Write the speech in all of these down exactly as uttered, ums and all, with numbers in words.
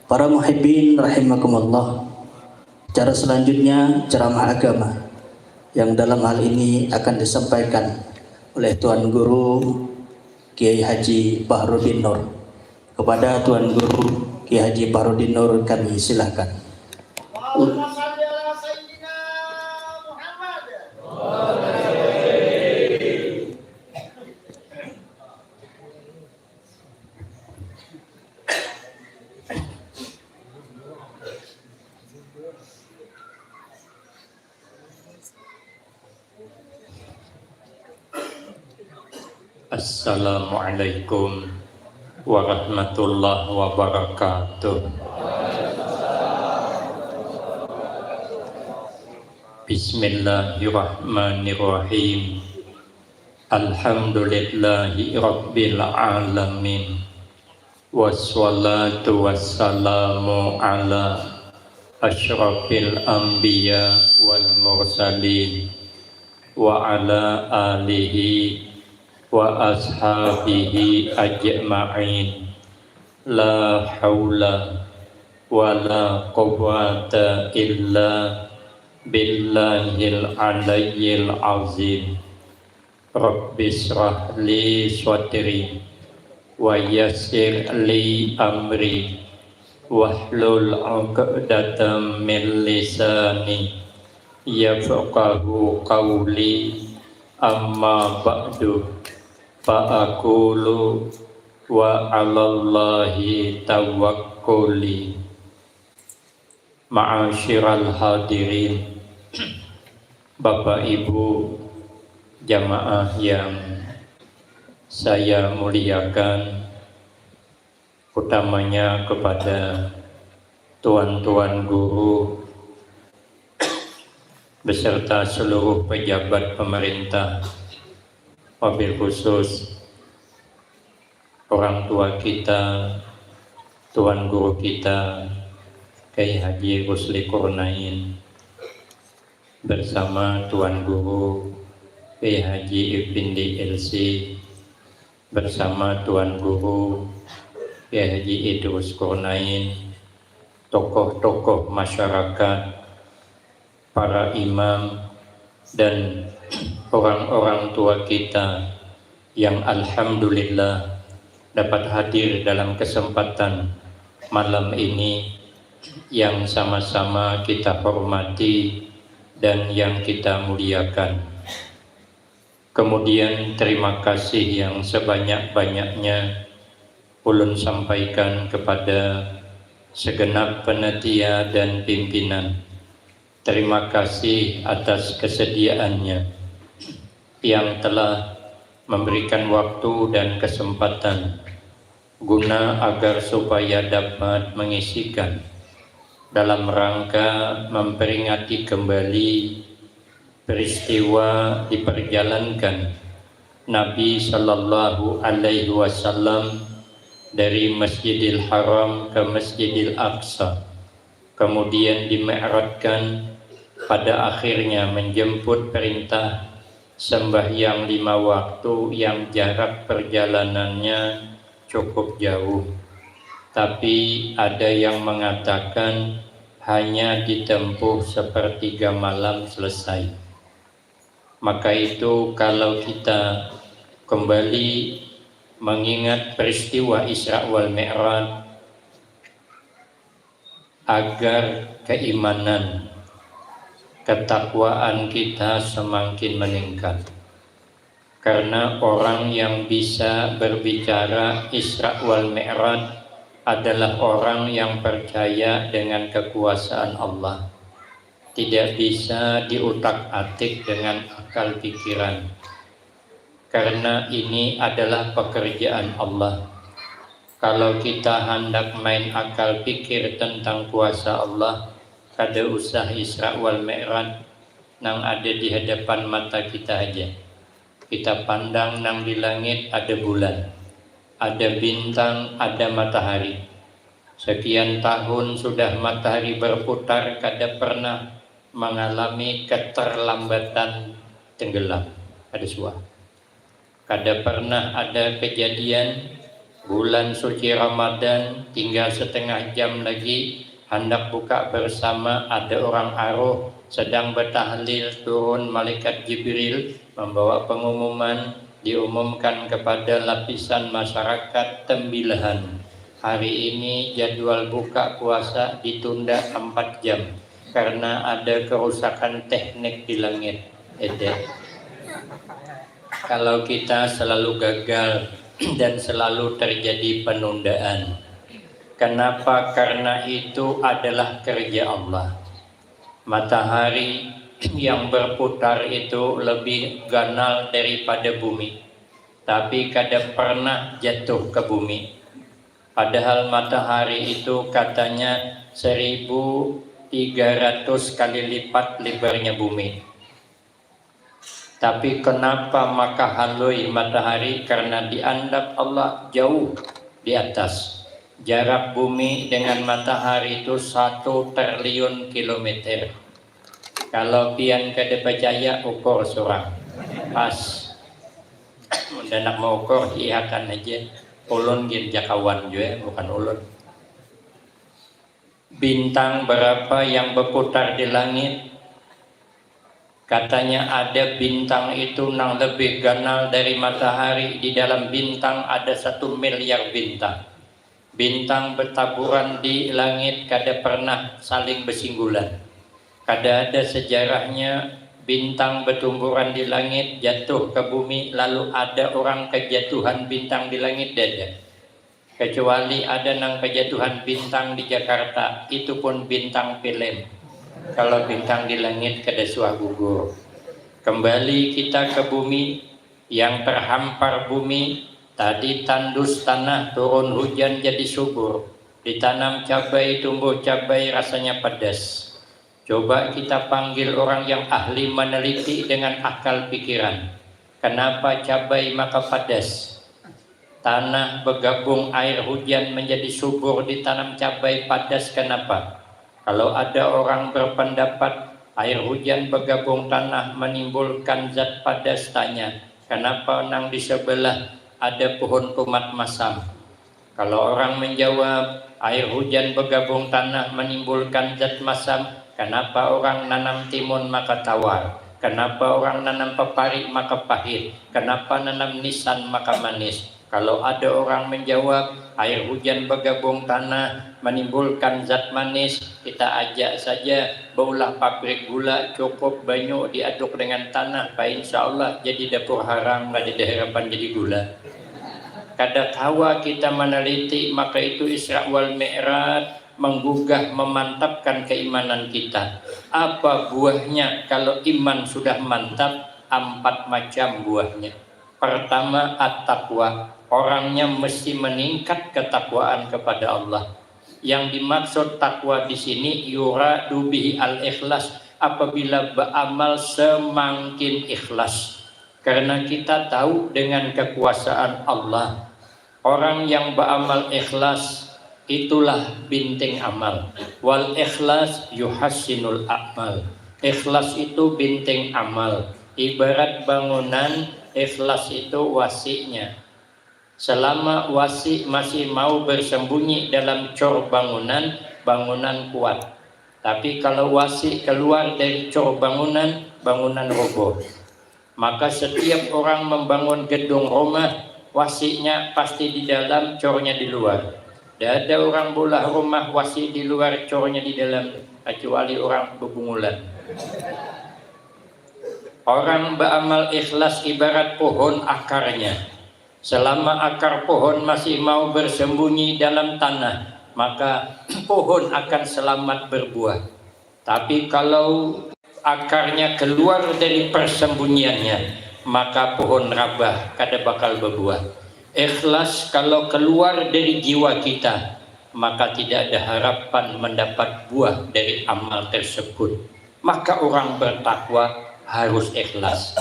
Para muhibbin rahimakumullah, acara selanjutnya ceramah agama yang dalam hal ini akan disampaikan oleh Tuan Guru Kiai Haji Bahrudin Nur. Kepada Tuan Guru Kiai Haji Bahrudin Nur kami silahkan. Assalamualaikum warahmatullahi wabarakatuh. Bismillahirrahmanirrahim. Alhamdulillahi rabbil alamin. Wassalatu wassalamu ala asyrafil anbiya wal mursalin wa ala alihi wa ashabihi ajma'in. La haula wa la quwwata illa billahil alayyil azim. Rabbi shrah li sadri wa yassir li amri wahlul uqdatam min lisani yafqahu qawli. Amma ba'du, fa aqulu wa 'alallahi tawakkuli. Ma'asyiral hadirin, Bapak Ibu jamaah yang saya muliakan, utamanya kepada tuan-tuan guru beserta seluruh pejabat pemerintah, wabil khusus orang tua kita, tuan guru kita, Kiai Haji Rusli Kurnain, bersama tuan guru Kiai Haji Effendi L C, bersama tuan guru Kiai Haji Idrus Kurnain, tokoh-tokoh masyarakat, para imam, dan orang-orang tua kita yang alhamdulillah dapat hadir dalam kesempatan malam ini yang sama-sama kita hormati dan yang kita muliakan. Kemudian, terima kasih yang sebanyak-banyaknya ulun sampaikan kepada segenap panitia dan pimpinan. Terima kasih atas kesediaannya yang telah memberikan waktu dan kesempatan guna agar supaya dapat mengisikan dalam rangka memperingati kembali peristiwa diperjalankan Nabi Sallallahu Alaihi Wasallam dari Masjidil Haram ke Masjidil Aqsa, kemudian dimi'rajkan, pada akhirnya menjemput perintah sembahyang lima waktu yang jarak perjalanannya cukup jauh. Tapi ada yang mengatakan hanya ditempuh sepertiga malam selesai. Maka itu, kalau kita kembali mengingat peristiwa Isra wal Mi'raj, agar keimanan, ketakwaan kita semakin meningkat. Karena orang yang bisa berbicara Isra wal Mi'raj adalah orang yang percaya dengan kekuasaan Allah. Tidak bisa diutak-atik dengan akal pikiran. Karena ini adalah pekerjaan Allah. Kalau kita handak main akal pikir tentang kuasa Allah, kada usah Isra wal Mi'raj, nang ada di hadapan mata kita haja. Kita pandang nang di langit, ada bulan, ada bintang, ada matahari. Sekian tahun sudah matahari berputar, kada pernah mengalami keterlambatan tenggelam. Ada suah. Kada pernah ada kejadian Bulan suci Ramadan tinggal setengah jam lagi, handak buka bersama, ada orang aruh sedang betahlil, turun malaikat Jibril membawa pengumuman, diumumkan kepada lapisan masyarakat Tembilahan. Hari ini jadwal buka puasa ditunda empat jam karena ada kerusakan teknik di langit. Ede. Kalau kita selalu gagal dan selalu terjadi penundaan. Kenapa? Karena itu adalah kerja Allah. Matahari yang berputar itu lebih ganal daripada bumi, tapi kada pernah jatuh ke bumi. Padahal matahari itu katanya seribu tiga ratus kali lipat lebarnya bumi. Tapi kenapa maka halui matahari? Karena diandak Allah jauh di atas. Jarak bumi dengan matahari itu satu triliun kilometer. Kalau pian kada percaya, ukur surang. Pas. Mun handak maukur, hiakan aja. Ulun gin jakawan jua, bukan ulun. Bintang berapa yang berputar di langit? Katanya ada bintang itu nang lebih ganal dari matahari. Di dalam bintang ada satu miliar bintang. Bintang betaburan di langit kada pernah saling besinggulan. Kada ada sejarahnya bintang betumburan di langit jatuh ke bumi lalu ada orang kejatuhan bintang di langit, dada. Kecuali ada nang kejatuhan bintang di Jakarta, itu pun bintang film. Kalau bintang di langit kada suah gugur. Kembali kita ke bumi, yang terhampar bumi, tadi tandus tanah, turun hujan jadi subur, ditanam cabai, tumbuh cabai, rasanya pedas. Coba kita panggil orang yang ahli meneliti dengan akal pikiran. Kenapa cabai maka padas? Tanah begabung air hujan menjadi subur, ditanam cabai, padas kenapa? Kalau ada orang berpendapat air hujan begabung tanah menimbulkan zat padas, tanya, kenapa nang di sebelah ada pohon tomat masam? Kalau orang menjawab, air hujan begabung tanah menimbulkan zat masam, kenapa orang nanam timun maka tawar? Kenapa orang nanam pepari maka pahit? Kenapa nanam nisan maka manis? Kalau ada orang menjawab, air hujan begabung tanah menimbulkan zat manis, kita ajak saja baulah pabrik gula, cukup banyu diaduk dengan tanah, pa insya Allah jadi dapur harang, kadada harapan jadi gula. Kada kawa kita meneliti, maka itu Isra wal Mi'raj menggugah, memantapkan keimanan kita. Apa buahnya kalau iman sudah mantap? Empat macam buahnya. Pertama, at-taqwa. Orangnya mesti meningkat ketakwaan kepada Allah. Yang dimaksud takwa di sini, yuradu bihi al-ikhlas, apabila beramal semakin ikhlas. Karena kita tahu dengan kekuasaan Allah, orang yang beramal ikhlas itulah binting amal. Wal ikhlas yuhassinul a'mal. Ikhlas itu binting amal. Ibarat bangunan, ikhlas itu wasinya. Selama wasi masih mau bersembunyi dalam cor bangunan, bangunan kuat. Tapi kalau wasi keluar dari cor bangunan, bangunan roboh. Maka setiap orang membangun gedung rumah, wasinya pasti di dalam, cornya di luar. Tidak ada orang bulah rumah wasi di luar, cornya di dalam, kecuali orang bebungulan. Orang beramal ikhlas ibarat pohon akarnya. Selama akar pohon masih mau bersembunyi dalam tanah, maka pohon akan selamat berbuah. Tapi kalau akarnya keluar dari persembunyiannya, maka pohon rabah, kada bakal berbuah. Ikhlas kalau keluar dari jiwa kita, maka tidak ada harapan mendapat buah dari amal tersebut. Maka orang bertakwa harus ikhlas.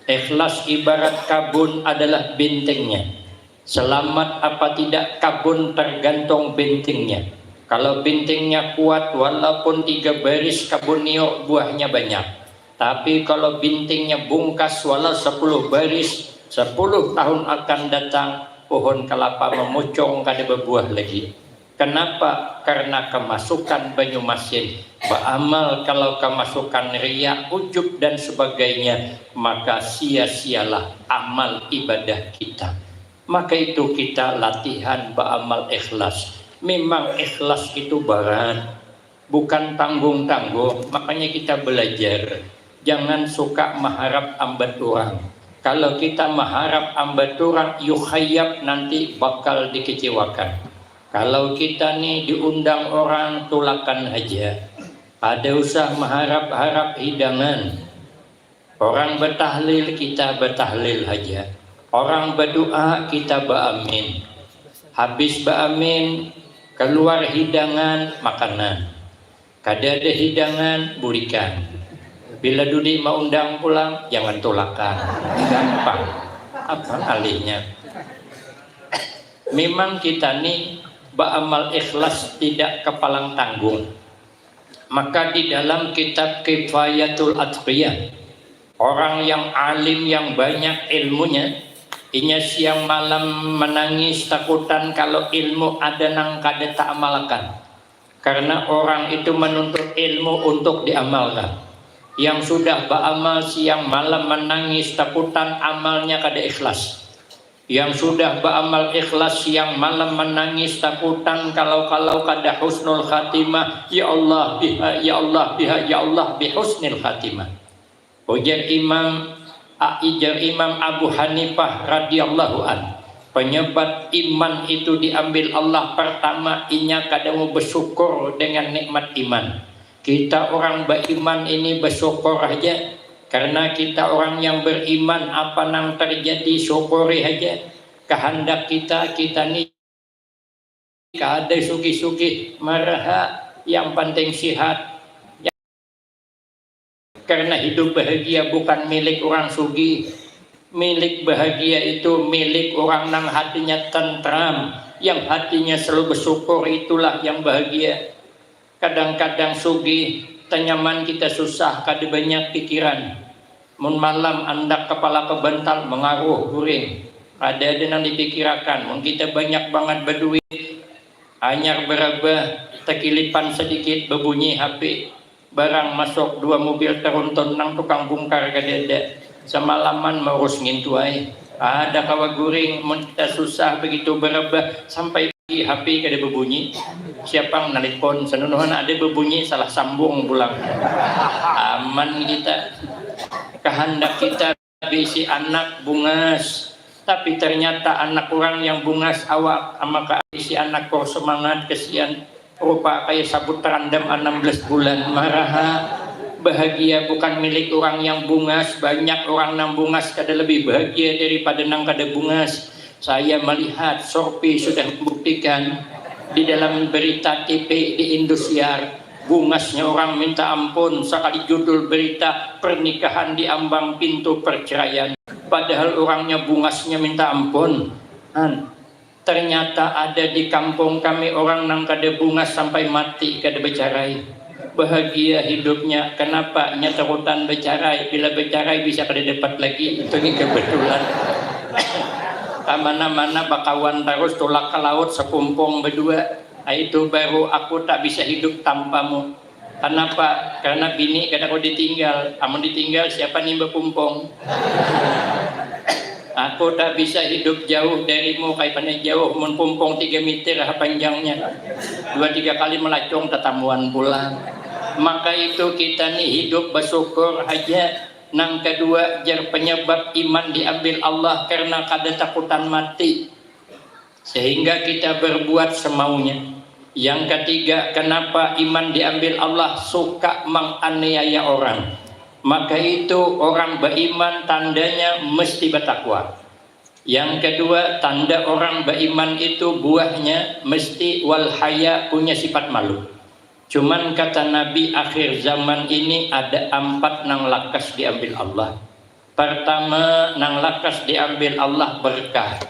Ikhlas ibarat kabun adalah bentengnya. Selamat apa tidak kabun tergantung bentengnya. Kalau bentengnya kuat, walaupun tiga baris kabun niur, buahnya banyak. Tapi kalau bentengnya bungkas, walau sepuluh baris, sepuluh tahun akan datang, Pohon kelapa memucung kada berbuah lagi. Kenapa? Karena kemasukan banyu masin. Beramal kalau kemasukan riak, ujub dan sebagainya, maka sia-sialah amal ibadah kita. Maka itu kita latihan beramal ikhlas. Memang ikhlas itu berat, bukan tanggung-tanggung, makanya kita belajar. Jangan suka maharap ambat orang. Kalau kita maharap ambat orang, yukhayab nanti bakal dikecewakan. Kalau kita ni diundang orang, tulakan haja. Kada usah maharap-harap hidangan. Orang betahlil, kita betahlil haja. Orang berdoa, kita baamin. Habis baamin, keluar hidangan, makanan. Kada ada hidangan, bulikan. Bila dudi maundang pulang, jangan tulakan. Gampang. Apa alihnya? Memang kita ni beramal ikhlas tidak kepalang tanggung. Maka di dalam kitab Kifayatul Atqiyah, orang yang alim yang banyak ilmunya, inya siang malam menangis takutan kalau ilmu ada nang kada taamalkan. Karena orang itu menuntut ilmu untuk diamalkan. Yang sudah beramal siang malam menangis takutan amalnya kada ikhlas. Yang sudah beramal ikhlas siang malam menangis takutan kalau-kalau kada husnul khatimah, ya Allah biha, ya Allah biha, ya Allah bihusnil khatimah. Ujar Imam, a- ujar Imam Abu Hanifah radhiyallahu an, penyebab iman itu diambil Allah pertama inya kada mau bersyukur dengan nikmat iman. Kita orang beriman ini bersyukur aja. Karena kita orang yang beriman, apa nang terjadi syukuri aja. Kehendak kita, kita ni kada sugih-sugih, maraha yang penting sihat. Karena hidup bahagia bukan milik orang sugih. Milik bahagia itu milik orang nang hatinya tentram, yang hatinya selalu bersyukur, itulah yang bahagia. Kadang-kadang sugih, tanyaman kita susah, kada banyak pikiran. Mun malam andak kepala kebantal mengaruh guring, kada ada nang dipikirakan. Mun kita banyak bangat baduit, anyar berabah, tekilipan sedikit, bebunyi H P. Barang masuk dua mobil teruntun nang tukang bungkar kadada. Semalaman merus ngintu ai. Ada kawa guring, mun kita susah begitu berabah sampai pagi H P kada bebunyi. Siapa yang nelpon? Senunuhan ada bebunyi, salah sambung pulang. Aman kita. Kehendak kita bisi anak bungas, tapi ternyata anak orang yang bungas awak, maka bisi anak kor semangat, kesian. Rupa kaya sabut terandam anam belas bulan, maraha. Bahagia bukan milik orang yang bungas, banyak orang nang bungas kada lebih bahagia daripada nang kada bungas. Saya melihat survei sudah membuktikan di dalam berita T V di Indosiar, bungasnya orang minta ampun, sekali judul berita pernikahan di ambang pintu perceraian. Padahal orangnya bungasnya minta ampun. Han. Ternyata ada di kampung kami orang nang kada bungas sampai mati kada bercerai. Bahagia hidupnya, kenapa? Nya takutan bercerai, bila bercerai bisa kada dapat lagi, itu ni kebetulan. Kamana-mana bakawan tarus, tulak ke laut sepumpung berdua. Ah, itu baru aku tak bisa hidup tanpamu. Kenapa? Karena bini kada kawa ditinggal. Amun ditinggal, siapa ni bapumpung? Aku tak bisa hidup jauh darimu, kaya panai jauh, mun pumpung tiga meter ha panjangnya. Dua tiga kali melacung tatamuan pulang. Maka itu kita ni hidup bersyukur aja. Nang kedua, jar penyebab iman diambil Allah karena kada takutan mati. Sehingga kita berbuat semaunya. Yang ketiga, kenapa iman diambil Allah? Suka menganiaya orang. Maka itu orang beriman tandanya mesti bertakwa. Yang kedua, tanda orang beriman itu buahnya mesti wal haya, punya sifat malu. Cuman kata Nabi, akhir zaman ini ada empat nang lakas diambil Allah. Pertama, nang lakas diambil Allah berkah.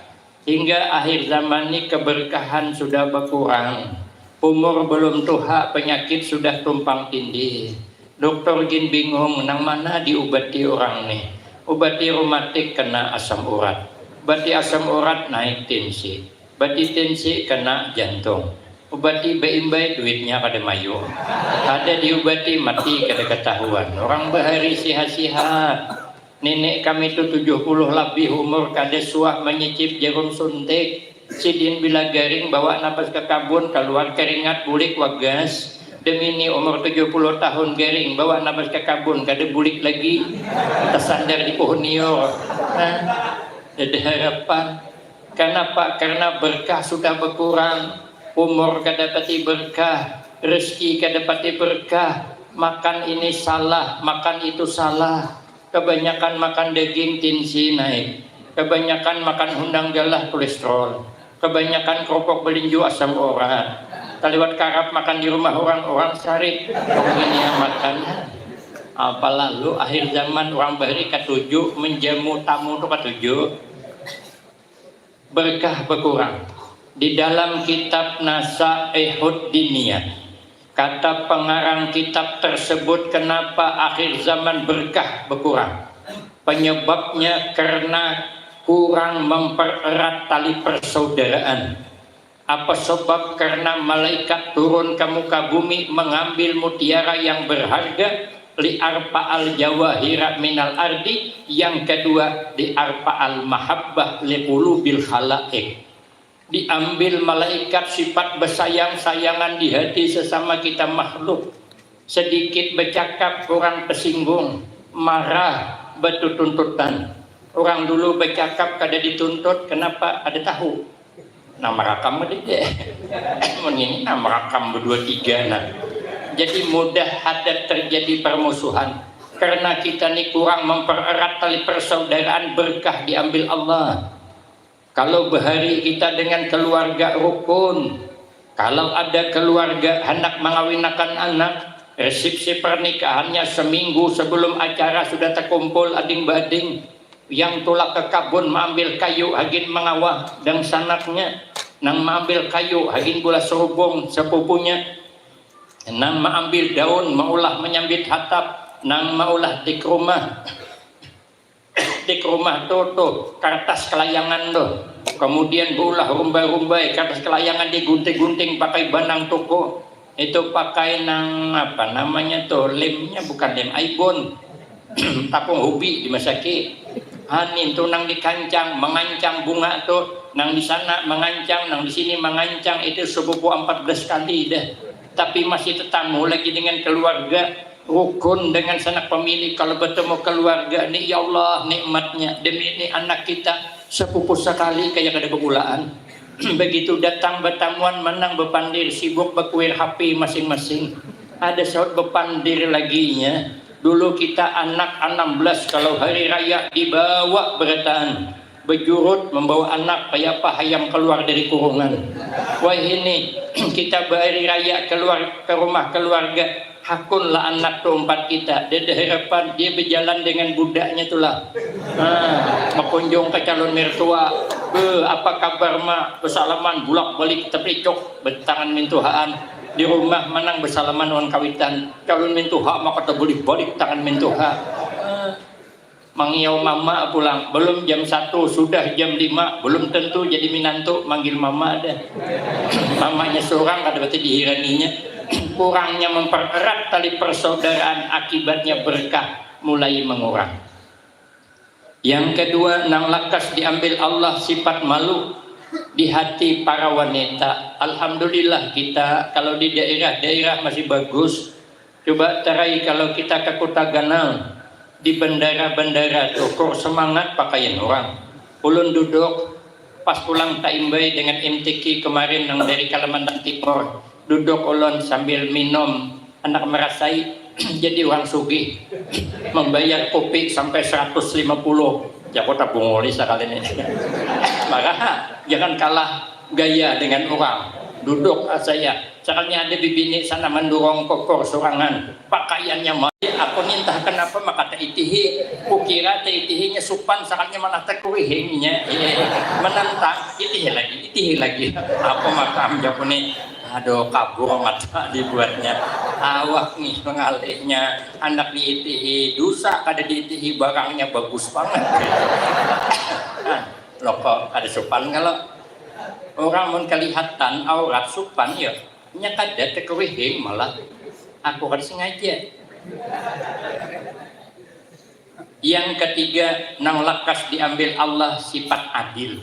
Hingga akhir zaman ni keberkahan sudah berkurang. Umur belum tuha, penyakit sudah tumpang tindih. Doktor gin bingung, nang mana diubati orang ni. Ubati rematik kena asam urat. Bati asam urat naik tinsi, bati tinsi kena jantung, ubati baimbai duitnya kada mayu, kada diubati mati kada katahuan, orang bahari sihat-sihat. Nini kami tu tujuh puluh labih umur kada suah manyicip jarum suntik. Sidin bila garing bawa napas ka kabun, kaluar karingat bulik wagas. Demini umur tujuh puluh tahun garing bawa napas ka kabun kada bulik lagi. Tasandar di puhun niur. Nah, ada harapan. Kanapa? Karena berkah sudah berkurang. Umur kada pati berkah, rezeki kada pati berkah. Makan ini salah, makan itu salah. Kebanyakan makan daging tinsi naik. Kebanyakan makan hundang galah kolesterol. Kebanyakan kerupuk belinju asam urat. Kaliwat karap makan di rumah orang, orang sarik. Ini yang makan. Apa lalu akhir zaman orang bahari katuju menjamu tamu tu katuju. Berkah berkurang. Di dalam kitab Nasaihud Diniyah, kata pengarang kitab tersebut kenapa akhir zaman berkah berkurang. Penyebabnya karena kurang mempererat tali persaudaraan. Apa sebab? Karena malaikat turun ke muka bumi mengambil mutiara yang berharga, li arfa'al jawahira minal ardi, yang kedua li arfa'al mahabbah li qulubil khalaik. Diambil malaikat sifat bersayang-sayangan di hati sesama kita makhluk. Sedikit bercakap orang tersinggung, marah, betutuntutan. Orang dulu bercakap kada dituntut, kenapa? Kada tahu. Nah, merakam deh. Ini nah merakam berdua tiga nah. Jadi mudah ada terjadi permusuhan karena kita ni kurang mempererat tali persaudaraan, berkah diambil Allah. Kalau bahari kita dengan keluarga rukun, kalau ada keluarga hendak mengawinakan anak, resepsi pernikahannya seminggu sebelum acara sudah terkumpul ading bading. Yang tulak ke kabun maambil kayu hagin mangawah dangsanaknya, nang maambil kayu hagin gula serubung sepupunya, nang maambil daun maulah menyambit hatap, nang maulah dik rumah. Dik rumah tu tuh kertas kelayangan tuh, kemudian baulah rumbai-rumbai kertas kelayangan digunting-gunting pakai banang tuku. Itu pakai nang apa namanya tuh, lemnya bukan lem aibon, tapung hubi dimasaki. Hanin tuh nang dikancang, mengancang bunga tuh, nang di sana mengancang, nang di sini mengancang, itu sepupu empat belas kali dah. Tapi masih tetamu lagi dengan keluarga, rukun dengan sanak pemilik. Kalau bertemu keluarga ni, ya Allah nikmatnya, demi ini anak kita sepupu sekali kaya kada begulaan. Begitu datang betamuan, manang bepandir, sibuk bekuir H P masing-masing. Ada saut bepandir laginya. Dulu kita anak anam belas, kalau hari raya dibawa berataan, bejurut membawa anak kayapa hayam keluar dari kurungan. Wah, ini kita bahari raya keluar ke rumah keluarga, hakunlah anak tu umpat kita, dada harapan dia bejalan dengan budaknya tulah. Nah, makunjung ke calon mertua, be apa kabar ma, besalaman bulak balik teplicuk betangan mintuhaan. Di rumah manang besalaman wan kawitan, calon mintuha maka tebalik balik tangan mintuha. Mangiau mama pulang, belum jam satu, sudah jam lima, belum tentu jadi minantu, manggil mama deh. Mamanya seorang kada berarti dihiraninya. Kurangnya mempererat tali persaudaraan, akibatnya berkah mulai mengurang. Yang kedua, nang lakas diambil Allah, sifat malu di hati para wanita. Alhamdulillah, kita kalau di daerah-daerah masih bagus. Coba tarai kalau kita ke Kota Ganal, di bandara-bandara tukur semangat pakaian orang. Ulun duduk pas pulang taimbai dengan M T Q kemarin nang dari Kalimantan Timur. Duduk ulun sambil minum, anak merasai jadi orang sugih, membayar kopi sampai seratus lima puluh. Jago tabunguli sakali ini. Maka jangan kalah gaya dengan orang. Duduk saya. Sakalinya ada bibini sana mandurung kokor surangan. Pakaiannya ma-, aku ni entah kenapa maka taitihi. Kukira taitihinya supan, sakalinya malah takurihingnya. Iya. Menentang, itihi lagi, itihi lagi. Apa makam jaku ni? Aduh, kabur mata dibuatnya. Awak nih mengalihnya, anak diitihi, dusa kada diitihi, barangnya bagus banget. Nah, Loko, kada supan kalau orang mun kelihatan aurat supan ya, nya kada terkewihing malah. Aku kada sengaja. Yang ketiga, nang lakas diambil Allah sifat adil.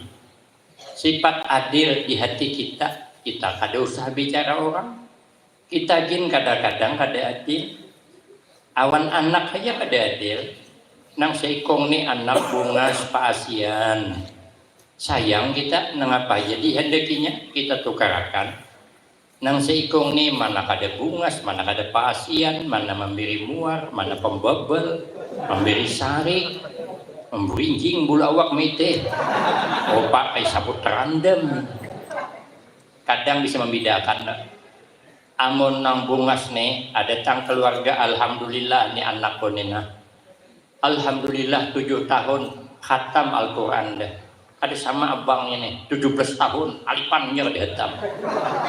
Sifat adil di hati kita, kita kada usah bicara orang. Kita gin kadang-kadang kada adil. Awan anak haja kada adil. Nang seikung ni anak bungas paasian. Sayang kita, nangapa haja dihandakinya, kita tukarakan. Nang seikung ni mana kada bungas, mana kada paasian, mana mambiri muar, mana pembebel, mambiri sarik, mamburinjing bulu awak mitih. Opak kai sabut terandam. Kadang bisa membedakan dah. Amun nang bungas nih, ada tang keluarga, alhamdulillah nih anakku nih nah. Alhamdulillah tujuh tahun khatam Al-Quran dah. Ada sama abangnya nih, tujuh belas tahun, alipannya kada hatam.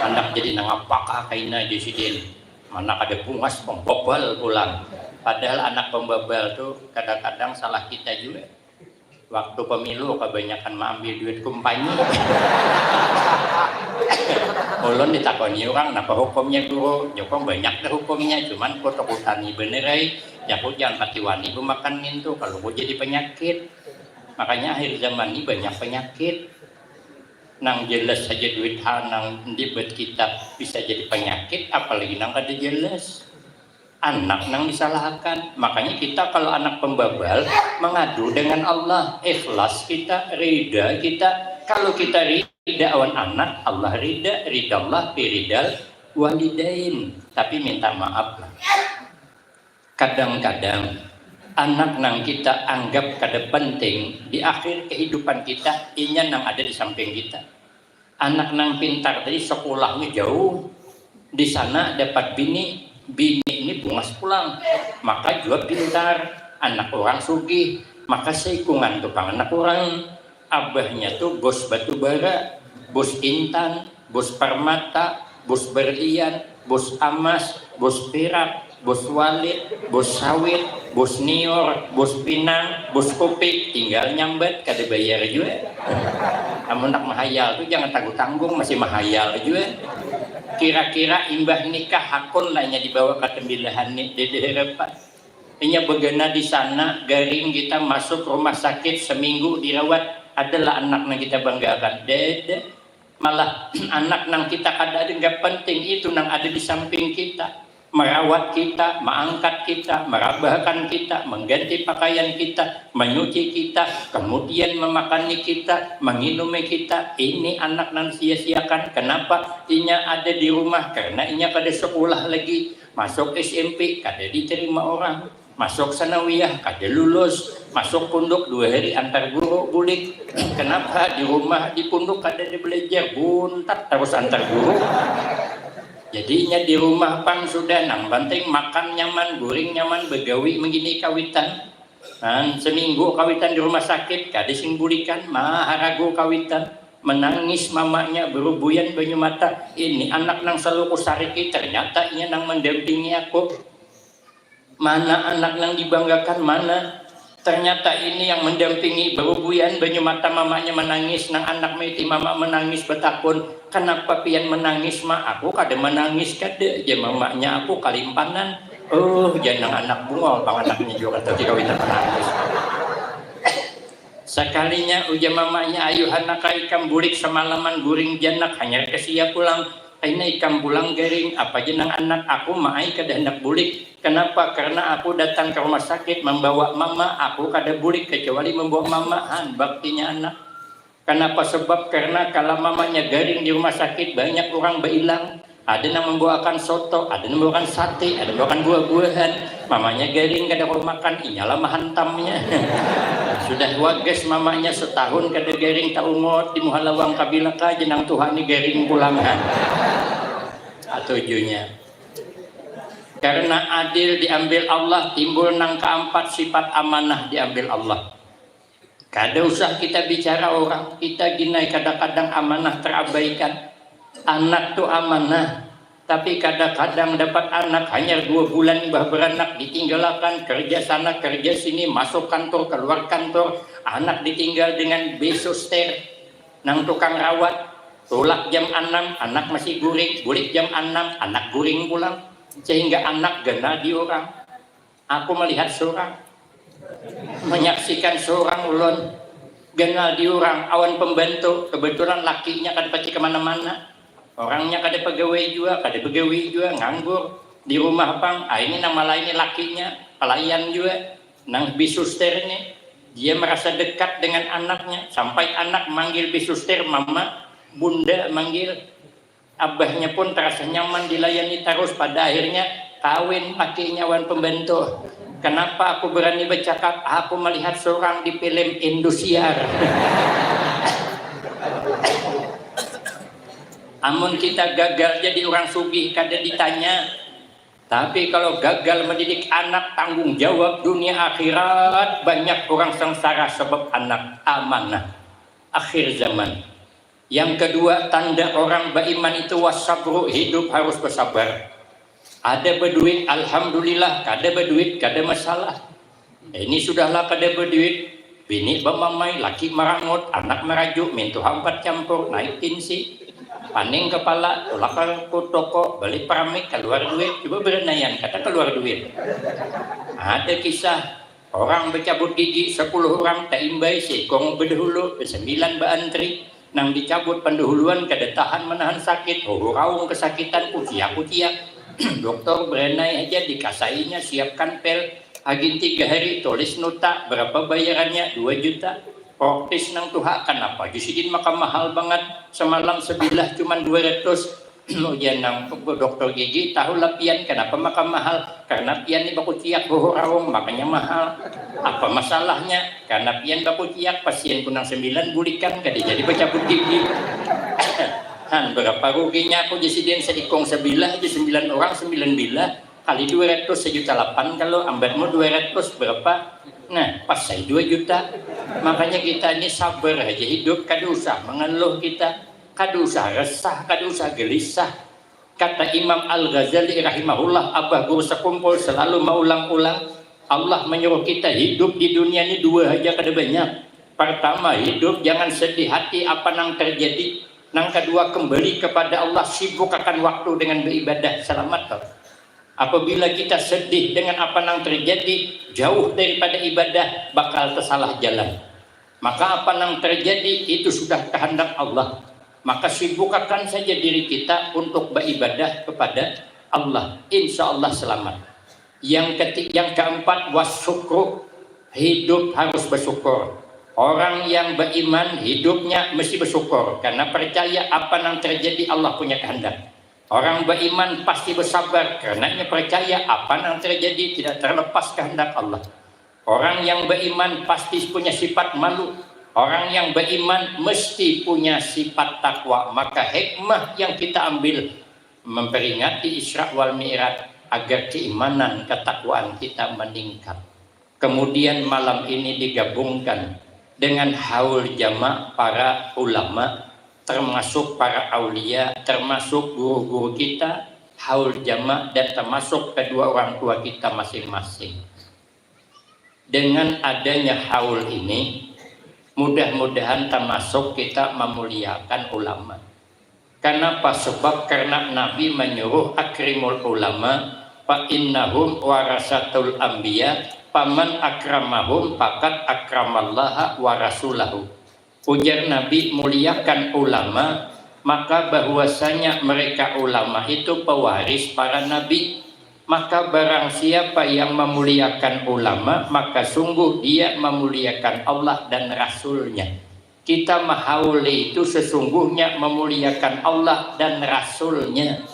Anak jadi nang apakah kaina aja sidin. Mana kada bungas, pembebal pulang. Padahal anak pembebal tuh kadang-kadang salah kita juga. Waktu pemilu kebanyakan maambil duit kumpanyi. Ulun ditakoni orang, napa hukumnya guru? Nyukung banyak dah hukumnya, cuman kutuk utani bener ai. Jaku jangan pati wani bemakan ngintu, kalau ku jadi penyakit. Makanya akhir zaman ni banyak penyakit. Nang jelas saja duit hal nang dibet kita bisa jadi penyakit, apalagi nang kada jelas. Anak nang disalahakan. Makanya kita kalau anak pembabal mengadu dengan Allah, ikhlas kita, rida kita. Kalau kita rida awan anak, Allah rida, ridallah fi ridal walidain. Tapi minta maaf lah. Kadang-kadang anak nang kita anggap kada penting di akhir kehidupan kita, inya nang ada di samping kita. Anak nang pintar tadi sekolahnya jauh, di sana dapat bini, bini ini bungas pulang, maka jua pintar, anak orang sugih, maka seikungan tu pang anak orang. Abahnya tu bos batu bara, bos intan, bos permata, bos berlian, bos amas, bos pirak, bos walit, bos sawit, bos nior, bos pinang, bos kupik, tinggal nyambat kada bayar jua. Amun nak mahayal tu jangan tanggung-tanggung, masih mahayal jua. Kira-kira imbah nikah hakun lah inya dibawa ka tembilahan ni, dede harapan. Inya begana di sana, garing kita masuk rumah sakit seminggu dirawat, adalah anak nang kita banggakan. Dede. Malah anak nang kita kada ada nggak penting itu nang ada di samping kita, merawat kita, mengangkat kita, merabahakan kita, mengganti pakaian kita, menyuci kita, kemudian memakani kita, menginumi kita. Ini anak nang sia-siakan. Kenapa? Inya ada di rumah karena inya kada sekolah lagi. Masuk S M P kada diterima orang. Masuk sanawiyah kada lulus, masuk punduk dua hari antar guru bulik. Kenapa di rumah, di punduk kada ada belajar, buntat terus antar guru. Jadinya di rumah pang sudah, nang penting makan nyaman, guring nyaman, begawi begini kawitan. Nah, seminggu kawitan di rumah sakit, kada sing bulikan, maharagu kawitan, menangis mamanya, berubuyan banyu mata. Ini anak nang selalu kusariki, ternyata inya nang mendampingi aku. Mana anak nang dibanggakan, mana? Ternyata ini yang mendampingi, berubuyan banyu mata mamanya menangis, nang anak maiti mama menangis betakun, kenapa pian menangis ma? Aku kada menangis kada, jar mamanya, aku kalimpanan. Uh, jar nang anak bungol pang anaknya jua kada tahu dikawinan menangis. Sekalinya ujar mamanya, ayuhan naka ikam bulik semalaman guring janak hanyar kesia pulang. Aina ikam pulang garing, apa jenang anak, aku ma ai kada handak bulik. Kenapa? Karena aku datang ke rumah sakit membawa mama, aku kada bulik kecuali membawa mama, han baktinya anak. Kenapa? Sebab karena kalau mamanya garing di rumah sakit banyak orang bailang. Ada nang membawakan soto, ada nang membawakan sate, ada membawakan buah-buahan. Mamanya garing kada kawa makan, inyalah mahantamnya. Sudah wagas mamanya setahun kada garing, taungot di muha lawang, kabilaka jenang tuha ni garing pulang, ha. Katujunya. Karena adil diambil Allah, timbul nang keempat sifat amanah diambil Allah. Kada usah kita bicara orang, kita gin ai kadang-kadang amanah terabaikan. Anak tu amanah. Tapi kadang-kadang dapat anak hanyar dua bulan imbah beranak, ditinggalakan, kerja sana kerja sini, masuk kantor keluar kantor, anak ditinggal dengan besuster nang tukang rawat, tulak jam anam anak masih guring, bulik jam anam anak guring pulang, sehingga anak ganal di urang. Aku melihat surang, menyaksikan surang ulun ganal di urang awan pembantu, kebetulan lakinya kada pati kemana-mana, orangnya kada pegawai jua, kada begawi jua, nganggur di rumah pang. Ah, ini nang malaini lakinya, pelayan jua, nang bisuster ini, dia merasa dekat dengan anaknya sampai anak manggil bisuster mama, bunda manggil. Abahnya pun terasa nyaman dilayani tarus, pada akhirnya kawin pakinya wan pembantu. Kenapa aku berani bercakap? Aku melihat surang di film Indosiar. Amun kita gagal jadi orang sugih kada ditanya. Tapi kalau gagal mendidik anak, tanggung jawab dunia akhirat, banyak orang sengsara sebab anak, amanah akhir zaman. Yang kedua, tanda orang beriman itu wasabru, hidup harus bersabar. Ada berduit, alhamdulillah, kada berduit, kada masalah. Ini sudahlah kada berduit, bini bamamai, laki marangut, anak marajuk, mintuha empat campur, naik tinsi, paning kepala, tulak ke toko, beli peramik, keluar duit, coba berenaian, kada keluar duit. Ada kisah, orang bercabut gigi, sepuluh orang taimbai, seikung bedahulu, besembilan baantri, nang dicabut pendahuluan kada tahan menahan sakit, huhuraung kesakitan, kuciak-kuciak. Doktor berenai haja, dikasainya, siapkan pel, agin tiga hari, tulis nota, berapa bayarannya, dua juta. Proktis nang tuha, kenapa aja sidin maka mahal banget, semalam sebilah cuman dua ratus. Ujar nang doktor gigi, tahulah pian kenapa maka mahal, karena pian ni bakuciak huhuraung, makanya mahal. Apa masalahnya? Karena pian bakuciak, pasien kunang sembilan bulikan, kada jadi bacabut gigi. Han, berapa ruginya aku, jar sidin, seikung sebilah aja sembilan orang, sembilan bilah, kali dua ratus, sejuta lapan, kalau ambatmu dua ratus berapa? Nah, pas saya dua juta. Makanya kita ini sabar aja hidup, kada usah mengeluh kita, kada usah resah, kada usah gelisah. Kata Imam Al-Ghazali rahimahullah, abah guru sekumpul selalu maulang-ulang, Allah menyuruh kita hidup di dunia ini dua aja kada banyak. Pertama, hidup jangan sedih hati apa nang terjadi. Nang kedua, kembali kepada Allah, sibuk akan waktu dengan beribadah, selamat tau. Apabila kita sedih dengan apa nang terjadi, jauh daripada ibadah, bakal tersalah jalan. Maka apa nang terjadi itu sudah kehendak Allah. Maka sibukakan saja diri kita untuk beribadah kepada Allah. Insya Allah selamat. Yang ketiga, yang keempat, wasyukru, hidup harus bersyukur. Orang yang beriman hidupnya mesti bersyukur karena percaya apa nang terjadi Allah punya kehendak. Orang beriman pasti bersabar karena ia percaya apa nang terjadi tidak terlepas kehendak Allah. Orang yang beriman pasti punya sifat malu. Orang yang beriman mesti punya sifat takwa. Maka hikmah yang kita ambil memperingati Isra wal Mi'raj agar keimanan ketakwaan kita meningkat. Kemudian malam ini digabungkan dengan haul jama para ulama, termasuk para aulia, termasuk guru-guru kita, haul jama dan termasuk kedua orang tua kita masing-masing. Dengan adanya haul ini, mudah-mudahan termasuk kita memuliakan ulama. Kenapa? Sebab karena Nabi menyuruh akrimul ulama, fa innahum warasatul anbiya, faman akramahum faqad akramallaha wa rasulahu. Ujar Nabi, muliakan ulama, maka bahwasanya mereka ulama itu pewaris para nabi. Maka barang siapa yang memuliakan ulama, maka sungguh dia memuliakan Allah dan Rasulnya. Kita mahauli itu sesungguhnya memuliakan Allah dan Rasulnya.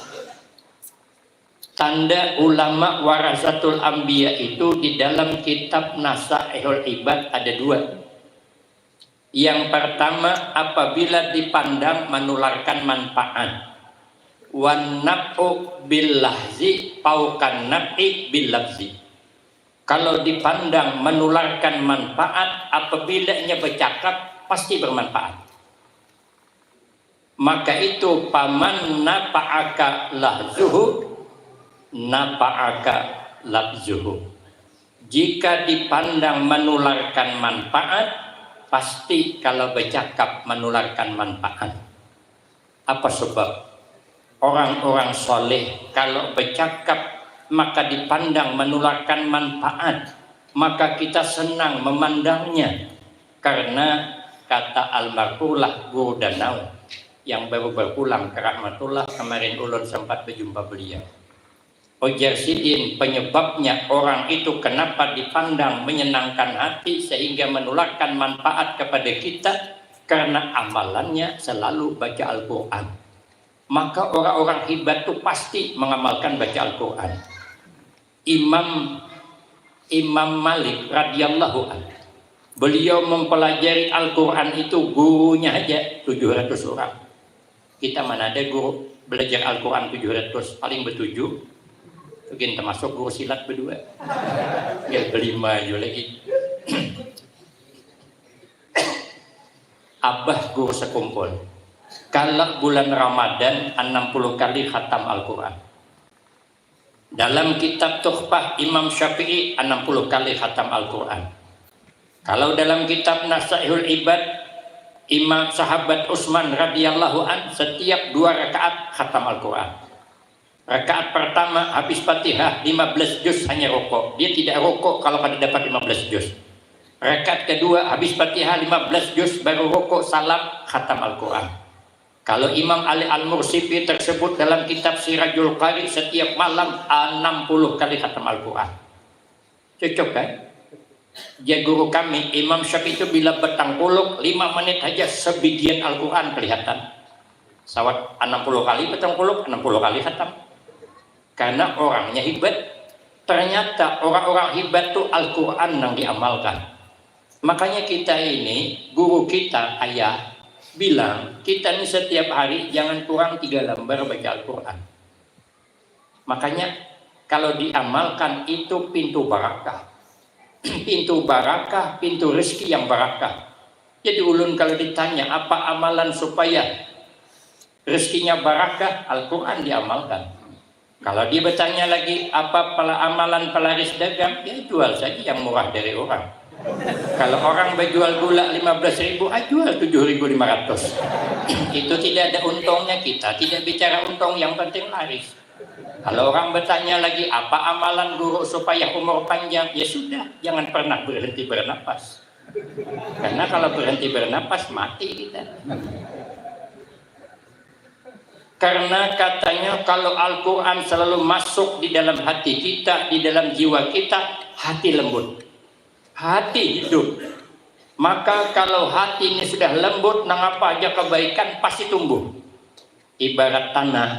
Tanda ulama warasatul anbiya itu di dalam kitab Nasaihul Ibad ada dua. Yang pertama, apabila dipandang menularkan manfaat. Wan naf'u bil lahzi fauqan naf'i bil lafzi. Kalau dipandang menularkan manfaat, apabila nya bercakap, pasti bermanfaat. Maka itu, paman napa'aka lahzuhu, napa'aka labzuhu. Jika dipandang menularkan manfaat, pasti kalau bercakap menularkan manfaat. Apa sebab? Orang-orang soleh kalau bercakap maka dipandang menularkan manfaat, maka kita senang memandangnya. Karena kata almarhumlah Guru Danau yang baru berpulang ke rahmatullah, kemarin ulun sempat berjumpa beliau. Ujar sidin, penyebabnya orang itu kenapa dipandang menyenangkan hati sehingga menularkan manfaat kepada kita, karena amalannya selalu baca Al-Quran. Maka orang-orang hebat tu pasti mengamalkan baca Al-Quran. Imam Imam Malik radhiyallahu anhu, beliau mempelajari Al-Quran itu gurunya aja tujuh ratus orang. Kita mana ada guru belajar Al-Quran tujuh ratus, paling bertujuh. Mungkin termasuk guru silat berdua. Ya, berlima aja lagi. Abah guru sekumpul. Kalau bulan Ramadan, enam puluh kali khatam Al-Quran. Dalam kitab Tuhfah Imam Syafi'i, enam puluh kali khatam Al-Quran. Kalau dalam kitab Nasaihul Ibad, Imam Sahabat Utsman radhiyallahu an, setiap dua rakaat khatam Al-Quran. Rakaat pertama habis Fatihah lima belas juz, hanya rukuk. Dia tidak rukuk kalau kada dapat lima belas juz. Rakaat kedua habis Fatihah lima belas juz, baru rukuk, salam, khatam Al-Quran. Kalau Imam Ali Al-Mursifi tersebut dalam kitab Sirajul Qari, setiap malam enam puluh kali khatam Al-Quran. Cocok kan? Ya, guru kami Imam Syafi'i itu bila bertangkuluk lima menit saja sebigian Al-Quran kelihatan. Sawat enam puluh kali bertangkuluk, enam puluh kali khatam. Karena orangnya hebat. Ternyata orang-orang hebat tu Al-Quran yang diamalkan. Makanya kita ini, guru kita, ayah, bilang, kita ni setiap hari jangan kurang tiga lambar baca Al-Quran. Makanya kalau diamalkan itu pintu barakah. Pintu barakah, pintu rezeki yang barakah. Jadi ulun kalau ditanya apa amalan supaya rezekinya barakah, Al-Quran diamalkan. Kalau dia bertanya lagi, apa pala amalan pelaris dagang? Ya, jual saja yang murah dari orang. Kalau orang berjual gula lima belas ribu, ah, jual tujuh ribu lima ratus. Itu tidak ada untungnya, kita tidak bicara untung, yang penting laris. Kalau orang bertanya lagi, apa amalan guru supaya umur panjang? Ya sudah, jangan pernah berhenti bernapas. Karena kalau berhenti bernapas, mati kita. Karena katanya kalau Al-Quran selalu masuk di dalam hati kita, di dalam jiwa kita, hati lembut, hati hidup. Maka kalau hati ini sudah lembut, nang apa aja kebaikan pasti tumbuh. Ibarat tanah,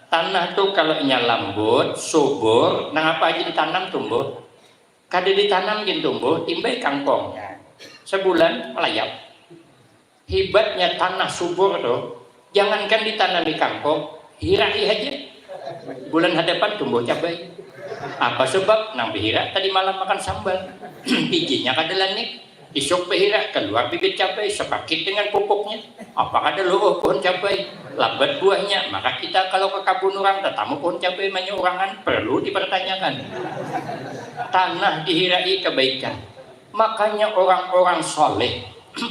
tanah tu kalau inya lembut, subur, nang apa aja ditanam tumbuh. Kada ditanam gin tumbuh, timbai kangkong. Sebulan melayap. Hebatnya tanah subur tu, jangankan ditanami kangkung, hirai haja. Bulan hadapan tumbuh cabai. Apa sebab? Nang bahira tadi malam makan sambal. Bijinya kada lanik. Isuk bahira, keluar bibit cabai, sepakit dengan pupuknya. Apa kada luruh pohon cabai? Labat buahnya. Maka kita kalau ke kabun urang, tatamu pohon cabai manyaurangan, perlu dipertanyakan. Tanah dihirai kebaikan. Makanya orang-orang soleh,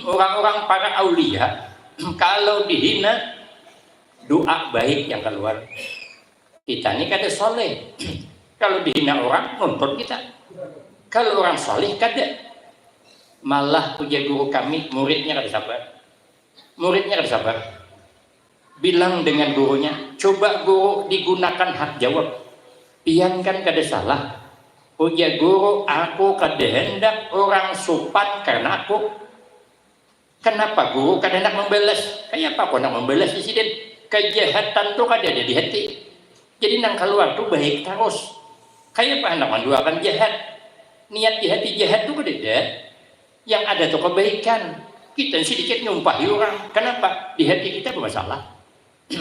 orang-orang para aulia, kalau dihina, doa baik yang keluar. Kita ni kada soleh. Kalau dihina orang, nuntut kita. Kalau orang soleh, kada. Malah, ujar guru kami, muridnya kada sabar. Muridnya kada sabar. Bilang dengan gurunya, "Coba guru digunakan hak jawab. Pian kan kada salah." Ujar guru, "Aku kada hendak orang supan karena aku." "Kenapa guru kada hendak membalas?" "Kayapa aku hendak membalas," jar sidin. "Kejahatan tu kada ada di hati. Jadi nang kaluar tu baik tarus. Kayapa handak manduakan jahat? Niat di hati jahat tu kadada. Yang ada tu kebaikan. Kita ni sedikit nyumpahi urang. Kenapa? Di hati kita bermasalah."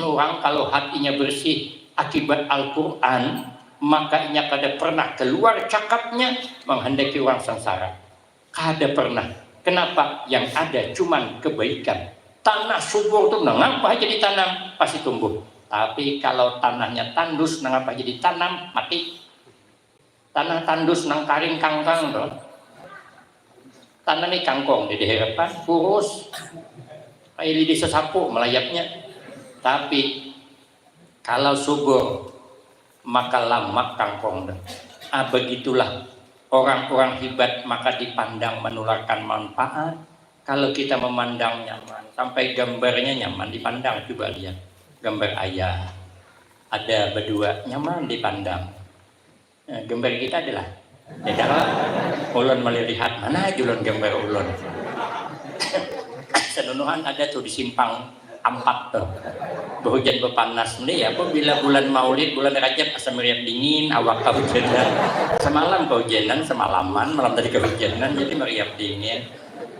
Orang kalau hatinya bersih akibat Al-Quran, maka inya kada pernah keluar cakapnya menghendaki orang sengsara. Kada pernah. Kenapa? Yang ada cuman kebaikan. Tanah subur tu nangapa haja ditanam, pasti tumbuh. Tapi kalau tanahnya tandus, nangapa haja ditanam, mati. Tanah tandus nang karing kangkang tu. Tanami kangkung di hadapan, kurus. Kayak lidi sasapu melayapnya. Tapi kalau subur, maka lamak kangkung tu. Ah, begitulah orang-orang hebat, maka dipandang menularkan manfaat. Kalau kita memandang nyaman, sampai gambarnya nyaman dipandang, coba lihat gambar ayah. Ada berdua, nyaman dipandang. Eh, gambar kita adalah. Tidak lah. Ulun melihat, mana aja ulun gambar ulun. Senunuhan ada tuh di simpang ampat tuh. Berhujan berpanas nih, apa bila bulan Maulid, bulan Rajab, asa meriap dingin, awak kehujanan. Semalam kehujanan, semalaman, malam tadi kehujanan, jadi meriap dingin.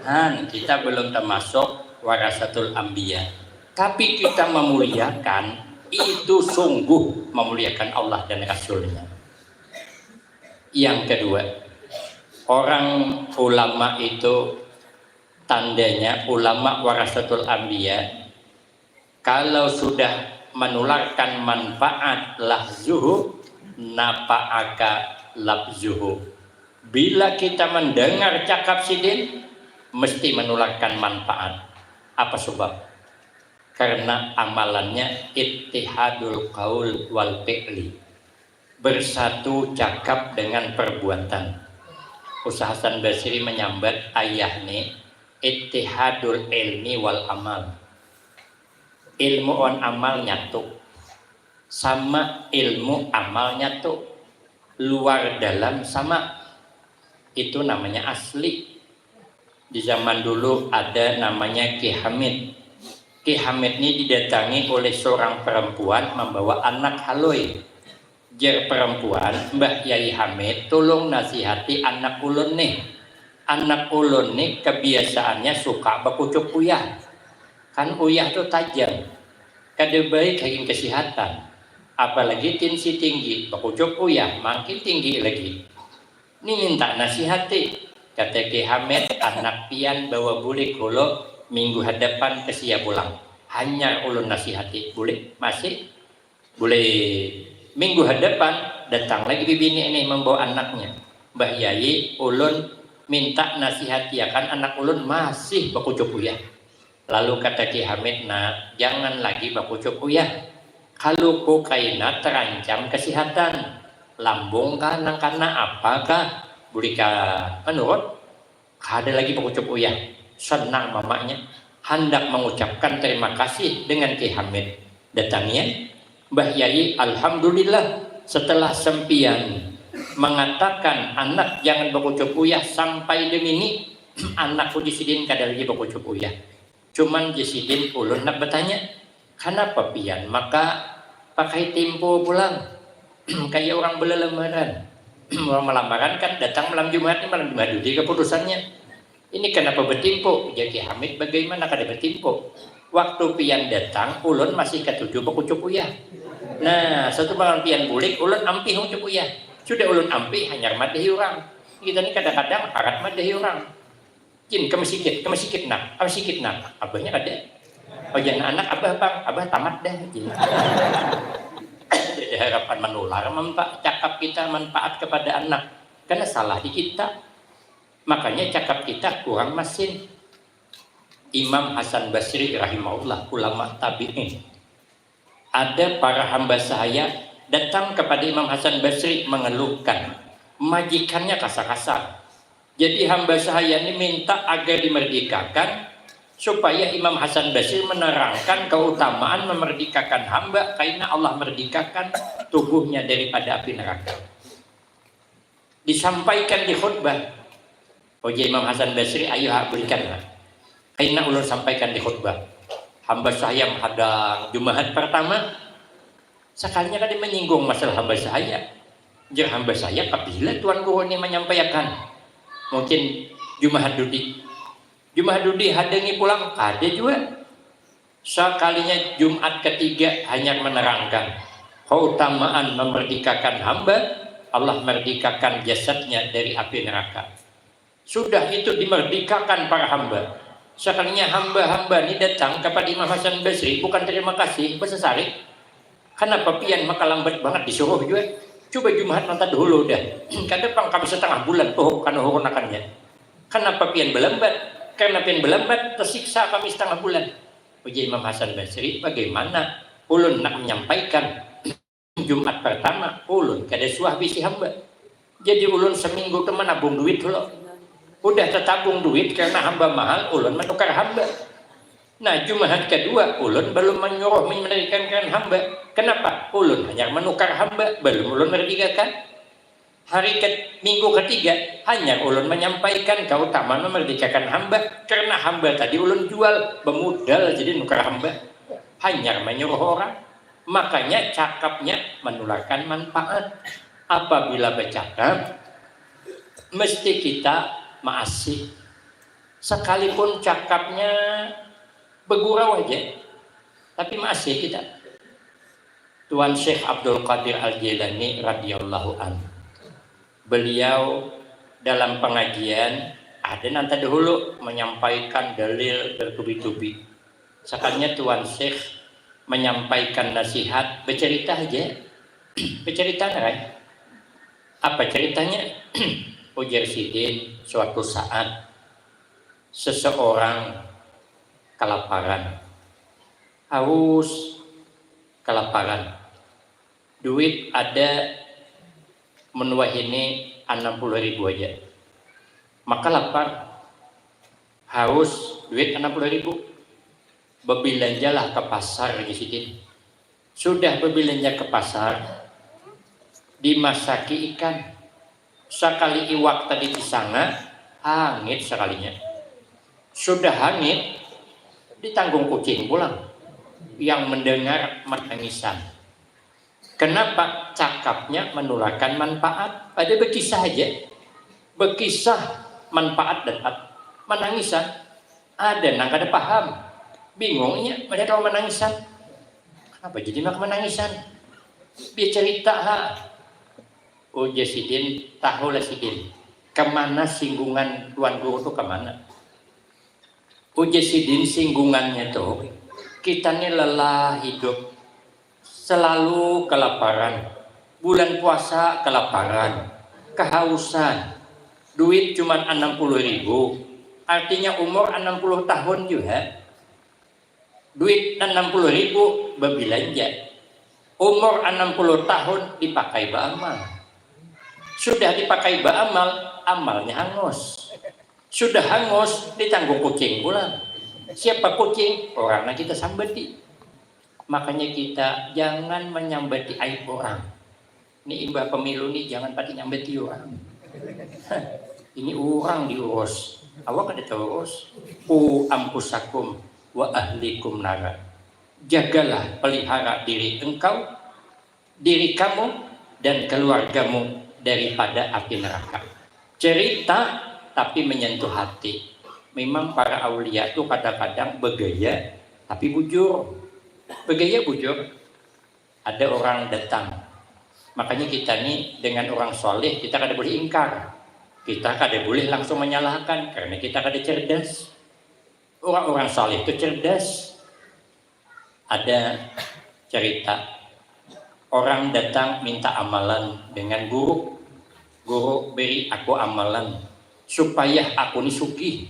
Han, kita belum termasuk warasatul anbiya. Tapi kita memuliakan, itu sungguh memuliakan Allah dan Rasulnya. Yang kedua, orang ulama itu tandanya ulama warasatul anbiya. Kalau sudah menularkan manfaat lahzuhu, nafa'aka lafzuhu. Bila kita mendengar cakap sidin, mesti menularkan manfaat. Apa sebab? Karena amalannya ittihadul qaul wal fi'li. Bersatu cakap dengan perbuatan. Ustaz Hasan Basri menyambat ayah ni ittihadul ilmi wal amal. Ilmu on amal nyatu. Sama ilmu amal nyatu. Luar dalam sama. Itu namanya asli. Di zaman dulu ada namanya Ki Hamid. Ki Hamid ni didatangi oleh seorang perempuan membawa anak haloi. Jer perempuan, "Mbah Yai Hamid, tulung nasihati anak ulun nih. Anak ulun nih kebiasaannya suka bakucup uyah. Kan uyah tu tajam. Kada baik hagan kesihatan. Apalagi tensi tinggi, bakucup uyah, makin tinggi lagi. Ni minta nasihati," kata Ki Hamid, "anak pian bawa bulik hulu minggu hadapan ke sia pulang. Hanyar ulun nasihati." "Bulik, masih?" "Bulik." Minggu hadapan, datang lagi bibini ini membawa anaknya. "Mbah Yai, ulun minta nasihatiakan anak ulun masih bakucup uyah." Lalu kata Ki Hamid, "Nak, jangan lagi bakucup uyah. Kaluku kaina terancam kesihatan. Lambung kah nang kana, apa kah? Bulik ka menurut, kada lagi bakucup uyah." Senang mamanya, handak mengucapkan terima kasih dengan Ki Hamid. Datangian, "Mbah Yai, alhamdulillah, setelah sampiyan mengatakan anak jangan bakucup uyah sampai demini, anak uji sidin kada lagi bakucup uyah. Cuman jar sidin, ulun nak batanya, kanapa pian maka pakai timpo pulang? Kaya urang balalamaran." Urang malamaran kan datang malam Jumat ni, malam Jumat dudi kaputusannya. "Ini kanapa batimpo?" Jar Ki Hamid, "Bagaimana kada batimpo? Waktu pian datang, ulun masih katuju bakucup uyah. Nah, satu malam pian bulik, ulun ampih bakucup uyah. Sudah ulun ampih, hanyar madahi urang. Kita ni kadang-kadang harat madahi urang." "Jin, ke masigit, ke masigit nak, ke masigit nak." "Abahnya kada." "Oh jar anak abah pang, abah tamat dah," jar. Ada harapan manular manfa-, cakap kita manfaat kepada anak. Karena salah di kita. Makanya cakap kita kurang masin. Imam Hasan Basri rahimahullah, ulama tabi'in. Ada para hamba sahaya datang kepada Imam Hasan Basri mengeluhkan majikannya kasar-kasar. Jadi hamba sahaya ini minta agar dimerdekakan supaya Imam Hasan Basri menerangkan keutamaan memerdekakan hamba, karena Allah merdekakan tubuhnya daripada api neraka. Disampaikan di khutbah. Ujar Imam Hasan Basri, "Ayo ha, berikanlah. Kaina ulun sampaikan di khutbah." Hamba sahaya hadang Jumahat pertama, sakalinya kada menyinggung masalah hamba sahaya. Jar hamba sahaya, "Kapila Tuan Guru ini menyampaikan?" "Mungkin Jumahat dudi." Jumahat dudi hadangi pulang, kada jua. Sakalinya Jumat ketiga hanyar menerangkan keutamaan memerdekakan hamba, Allah merdekakan jasadnya dari api neraka. Sudah itu dimerdekakan para hamba. Sakalinya hamba-hamba ni datang kapada Imam Hasan Basri, bukan terima kasih, besesarik. Kenapa pian maka lambat banget disuruh jua? Coba Jumahat nang tadahulu dah. Kada pang kami setengah bulan tuh kanuhurunakannya. Kenapa pian belambat? Karena pian belambat, tersiksa kami setengah bulan. Ujar Imam Hasan Basri, bagaimana? Ulun nak menyampaikan. Jumat pertama, ulun kada suah bisi hamba. Jadi ulun seminggu tu menabung duit lo. Udah tertabung duit karena hamba mahal, ulun menukar hamba. Nah, Jumahat kedua, ulun belum menyuruh menerikan hamba. Kenapa? Ulun hanya menukar hamba, belum ulun merdekakan. Hari ke, minggu ketiga, hanya ulun menyampaikan keutamaan memerdekakan hamba karena hamba tadi ulun jual, bemudal jadi nukar hamba. Hanya menyuruh orang, makanya cakapnya menularkan manfaat. Apabila bercakap, mesti kita maasih. Sekalipun cakapnya begurau aja, tapi maasih kita. Tuan Syekh Abdul Qadir Al-Jailani radhiyallahu anhu. Beliau dalam pengajian ada nanti dahulu menyampaikan dalil bertubi-tubi. Sekalinya Tuan Syekh menyampaikan nasihat, bercerita aja. Bercerita kan? Apa ceritanya? Ujar sidin, suatu saat seseorang kelaparan, haus, kelaparan. Duit ada, mun wahini anam puluh ribu aja. Maka lapar, haus, duit anam puluh ribu. Bebelanjalah ke pasar, ujar sidin. Sudah berbelanja ke pasar, dimasaki ikan. Sakali iwak tadi disanga, hangit sekalinya. Sudah hangit, ditanggung kucing pulang. Yang mendengar menangisan. Kenapa? Cakapnya menularkan manfaat. Ada berkisah aja. Berkisah manfaat dan at-, menangisan. Ada nang kada paham. Bingungnya, mereka menangisan. Kenapa jadi mak menangisan? Dia cerita ha. Ujar sidin, tahulah sidin. Kemana singgungan Tuan Guru tu kemana? Ujar sidin singgungannya tu, kita ni lelah hidup. Selalu kelaparan. Bulan puasa kelaparan. Kehausan. Duit cuma anam puluh ribu. Artinya umur anam puluh tahun juga. Duit anam puluh ribu bebilanja. Umur anam puluh tahun dipakai baamal. Sudah dipakai baamal, amalnya hangus. Sudah hangus, ditanggung kucing pulang. Siapa kucing? Orang yang kita sambati. Makanya kita jangan menyambati aib orang. Ni imbah pemilu ni jangan pati nyambati orang. Ini orang diurus. Awak kada taurus. Ku ampusakum wa ahlikum nara. Jagalah, pelihara diri engkau, diri kamu, dan keluargamu daripada api neraka. Cerita, tapi menyentuh hati. Memang para aulia tu kadang-kadang begaya, tapi bujur. Begaya bujur. Ada orang datang. Makanya kita ni dengan orang soleh, kita kada boleh ingkar. Kita kada boleh langsung menyalahkan, karena kita kada cerdas. Orang-orang soleh tu cerdas. Ada cerita, orang datang minta amalan dengan guru. Guru, beri aku amalan supaya aku ni sugih.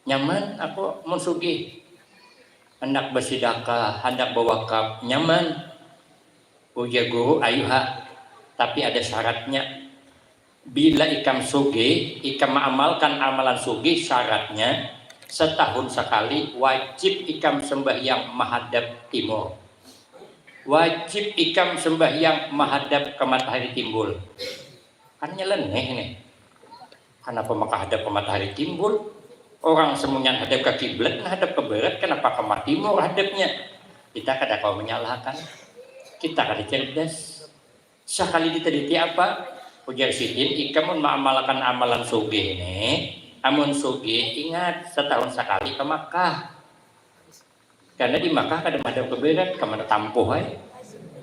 Nyaman aku mun sugih. Handak bersedekah, handak berwakaf, nyaman. Ujar guru, ayu ha, tapi ada syaratnya. Bila ikam sugih, ikam mengamalkan amalan sugih, syaratnya setahun sekali wajib ikam sembahyang menghadap timur. Wajib ikam sembahyang menghadap ke matahari timbul. Kan nyeleneh nih. Kenapa maka hadap ke matahari timbul? Orang semuanya hadap ke kiblat, nah hadap ke barat, kenapa ke timur hadapnya? Kita kada kawa menyalahkan. Kita kada cerdas. Sakali ditaditi apa? Ujar sidin, ikam mun maamalkan amalan sugih ini, amun sugih ingat setahun sekali ke Makkah. Karena di Makkah kada madam ke barat, ke mana tampuh ai.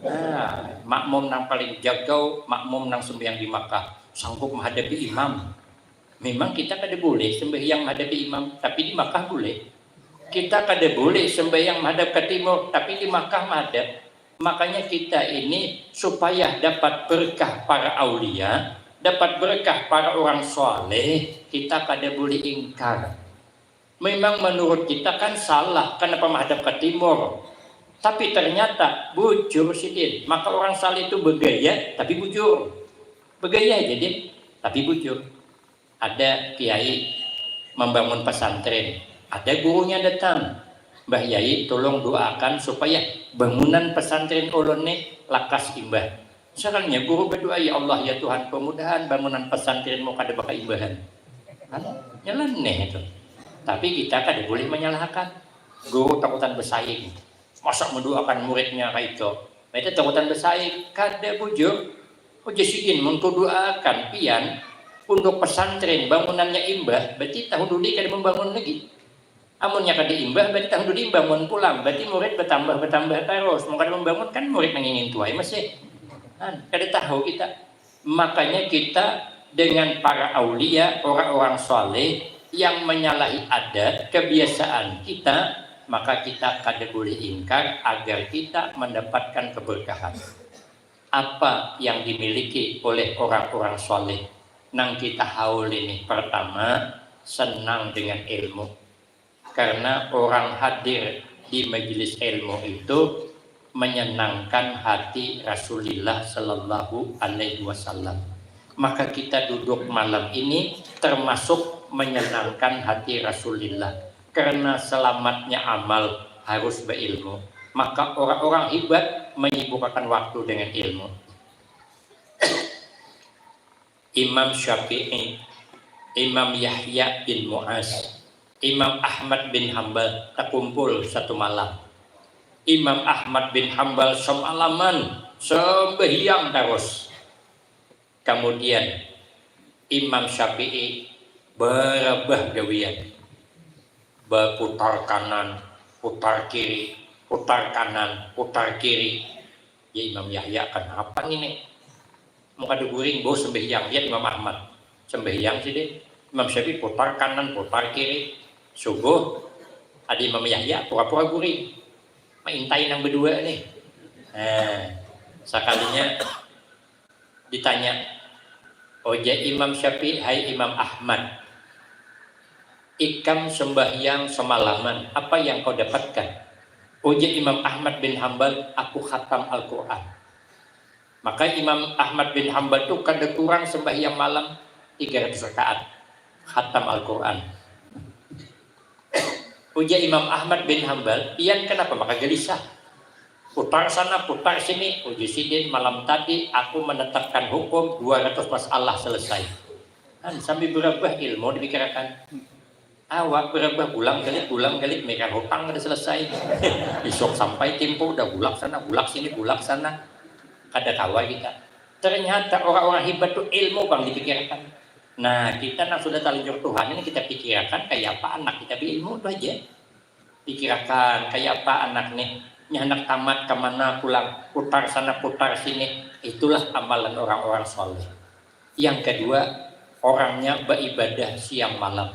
Nah, makmum nang paling jagau, makmum nang sembahyang di Makkah, sanggup menghadapi imam. Memang kita kada boleh sembahyang menghadapi imam, tapi di Makkah boleh. Kita kada boleh sembahyang menghadap ke timur, tapi di Makkah menghadap. Makanya kita ini supaya dapat berkah para aulia, dapat berkah para orang soleh, kita kada boleh ingkar. Memang menurut kita kan salah, kenapa menghadap ke timur? Tapi ternyata bujur sidin. Maka orang saleh itu bergaya, tapi bujur. Bergaya aja din, tapi bujur. Ada kiai membangun pesantren, ada gurunya datang, "Mbah Yai, tolong doakan supaya bangunan pesantren ulun nih lakas imbah." Misalnya guru berdoa, "Ya Allah, ya Tuhan, kemudahan bangunan pesantrenmu kada bakaimbahan." Kan nyeleneh itu. Tapi kita kada boleh menyalahkan. Guru takutan bersaing. Masa mendoakan muridnya kayak itu? Itu takutan bersaing. Kada bujur. Ujar sidin, mun kudoakan pian untuk pesantren bangunannya imbah, berarti tahun dulu kada membangun lagi. Amunnya kada imbah, berarti tahun dulu bangun pulang. Berarti murid bertambah, bertambah terus. Mun kada membangun, kan murid mengingin tuai masih. Kan, kada tahu kita. Makanya kita dengan para aulia, orang-orang soleh yang menyalahi adat, kebiasaan kita, maka kita kada boleh ingkar agar kita mendapatkan keberkahan. Apa yang dimiliki oleh orang-orang soleh? Nang kita haul ini, pertama, senang dengan ilmu. Karena orang hadir di majelis ilmu itu menyenangkan hati Rasulullah Sallallahu Alaihi Wasallam. Maka kita duduk malam ini termasuk menyenangkan hati Rasulullah. Karena selamatnya amal harus berilmu. Maka orang-orang hebat menyibukkan waktu dengan ilmu. Imam Syafi'i, Imam Yahya bin Mu'az, Imam Ahmad bin Hambal takumpul satu malam. Imam Ahmad bin Hambal semalaman sembahyang terus. Kemudian Imam Syafi'i berabah gawian. Berputar kanan, putar kiri, putar kanan, putar kiri. Ya Imam Yahya, kenapa ini? Mau kada guring, bau sembahyang, lihat Imam Ahmad. Sembahyang sih deh. Imam Syafi'i putar kanan, putar kiri. Subuh, ada Imam Yahya, pura-pura guring. Maintai nang berdua nih. Nah, sekalinya ditanya, ujar Imam Syafi'i, "Hai Imam Ahmad, ikam sembahyang semalaman, apa yang kau dapatkan?" Ujar Imam Ahmad bin Hambal, "Aku khatam Al-Quran." Maka Imam Ahmad bin Hambal tu kada kurang sembahyang malam tiga ratus rakaat, khatam Al-Quran. Ujar Imam Ahmad bin Hambal, "Pian kenapa maka gelisah? Putar sana, putar sini." Ujar sidin, "Malam tadi aku menetapkan hukum dua ratus masalah selesai." Kan sambil berabah ilmu dipikirakan. Awak berabah bulang galit, bulang galit, mikir hutang kada selesai. Isuk sampai timpu, udah bulak sana, bulak sini, bulak sana. Kada kawa kita. Ternyata orang-orang hebat tu ilmu pang dipikirakan. Nah, kita nang sudah talanjur tuhan ini kita pikirakan kaya apa anak kita beilmu tu aja. Pikirakan kaya apa anak nih. Nya handak tamat ke mana pulang, putar sana, putar sini. Itulah amalan orang-orang soleh. Yang kedua, orangnya beribadah siang malam.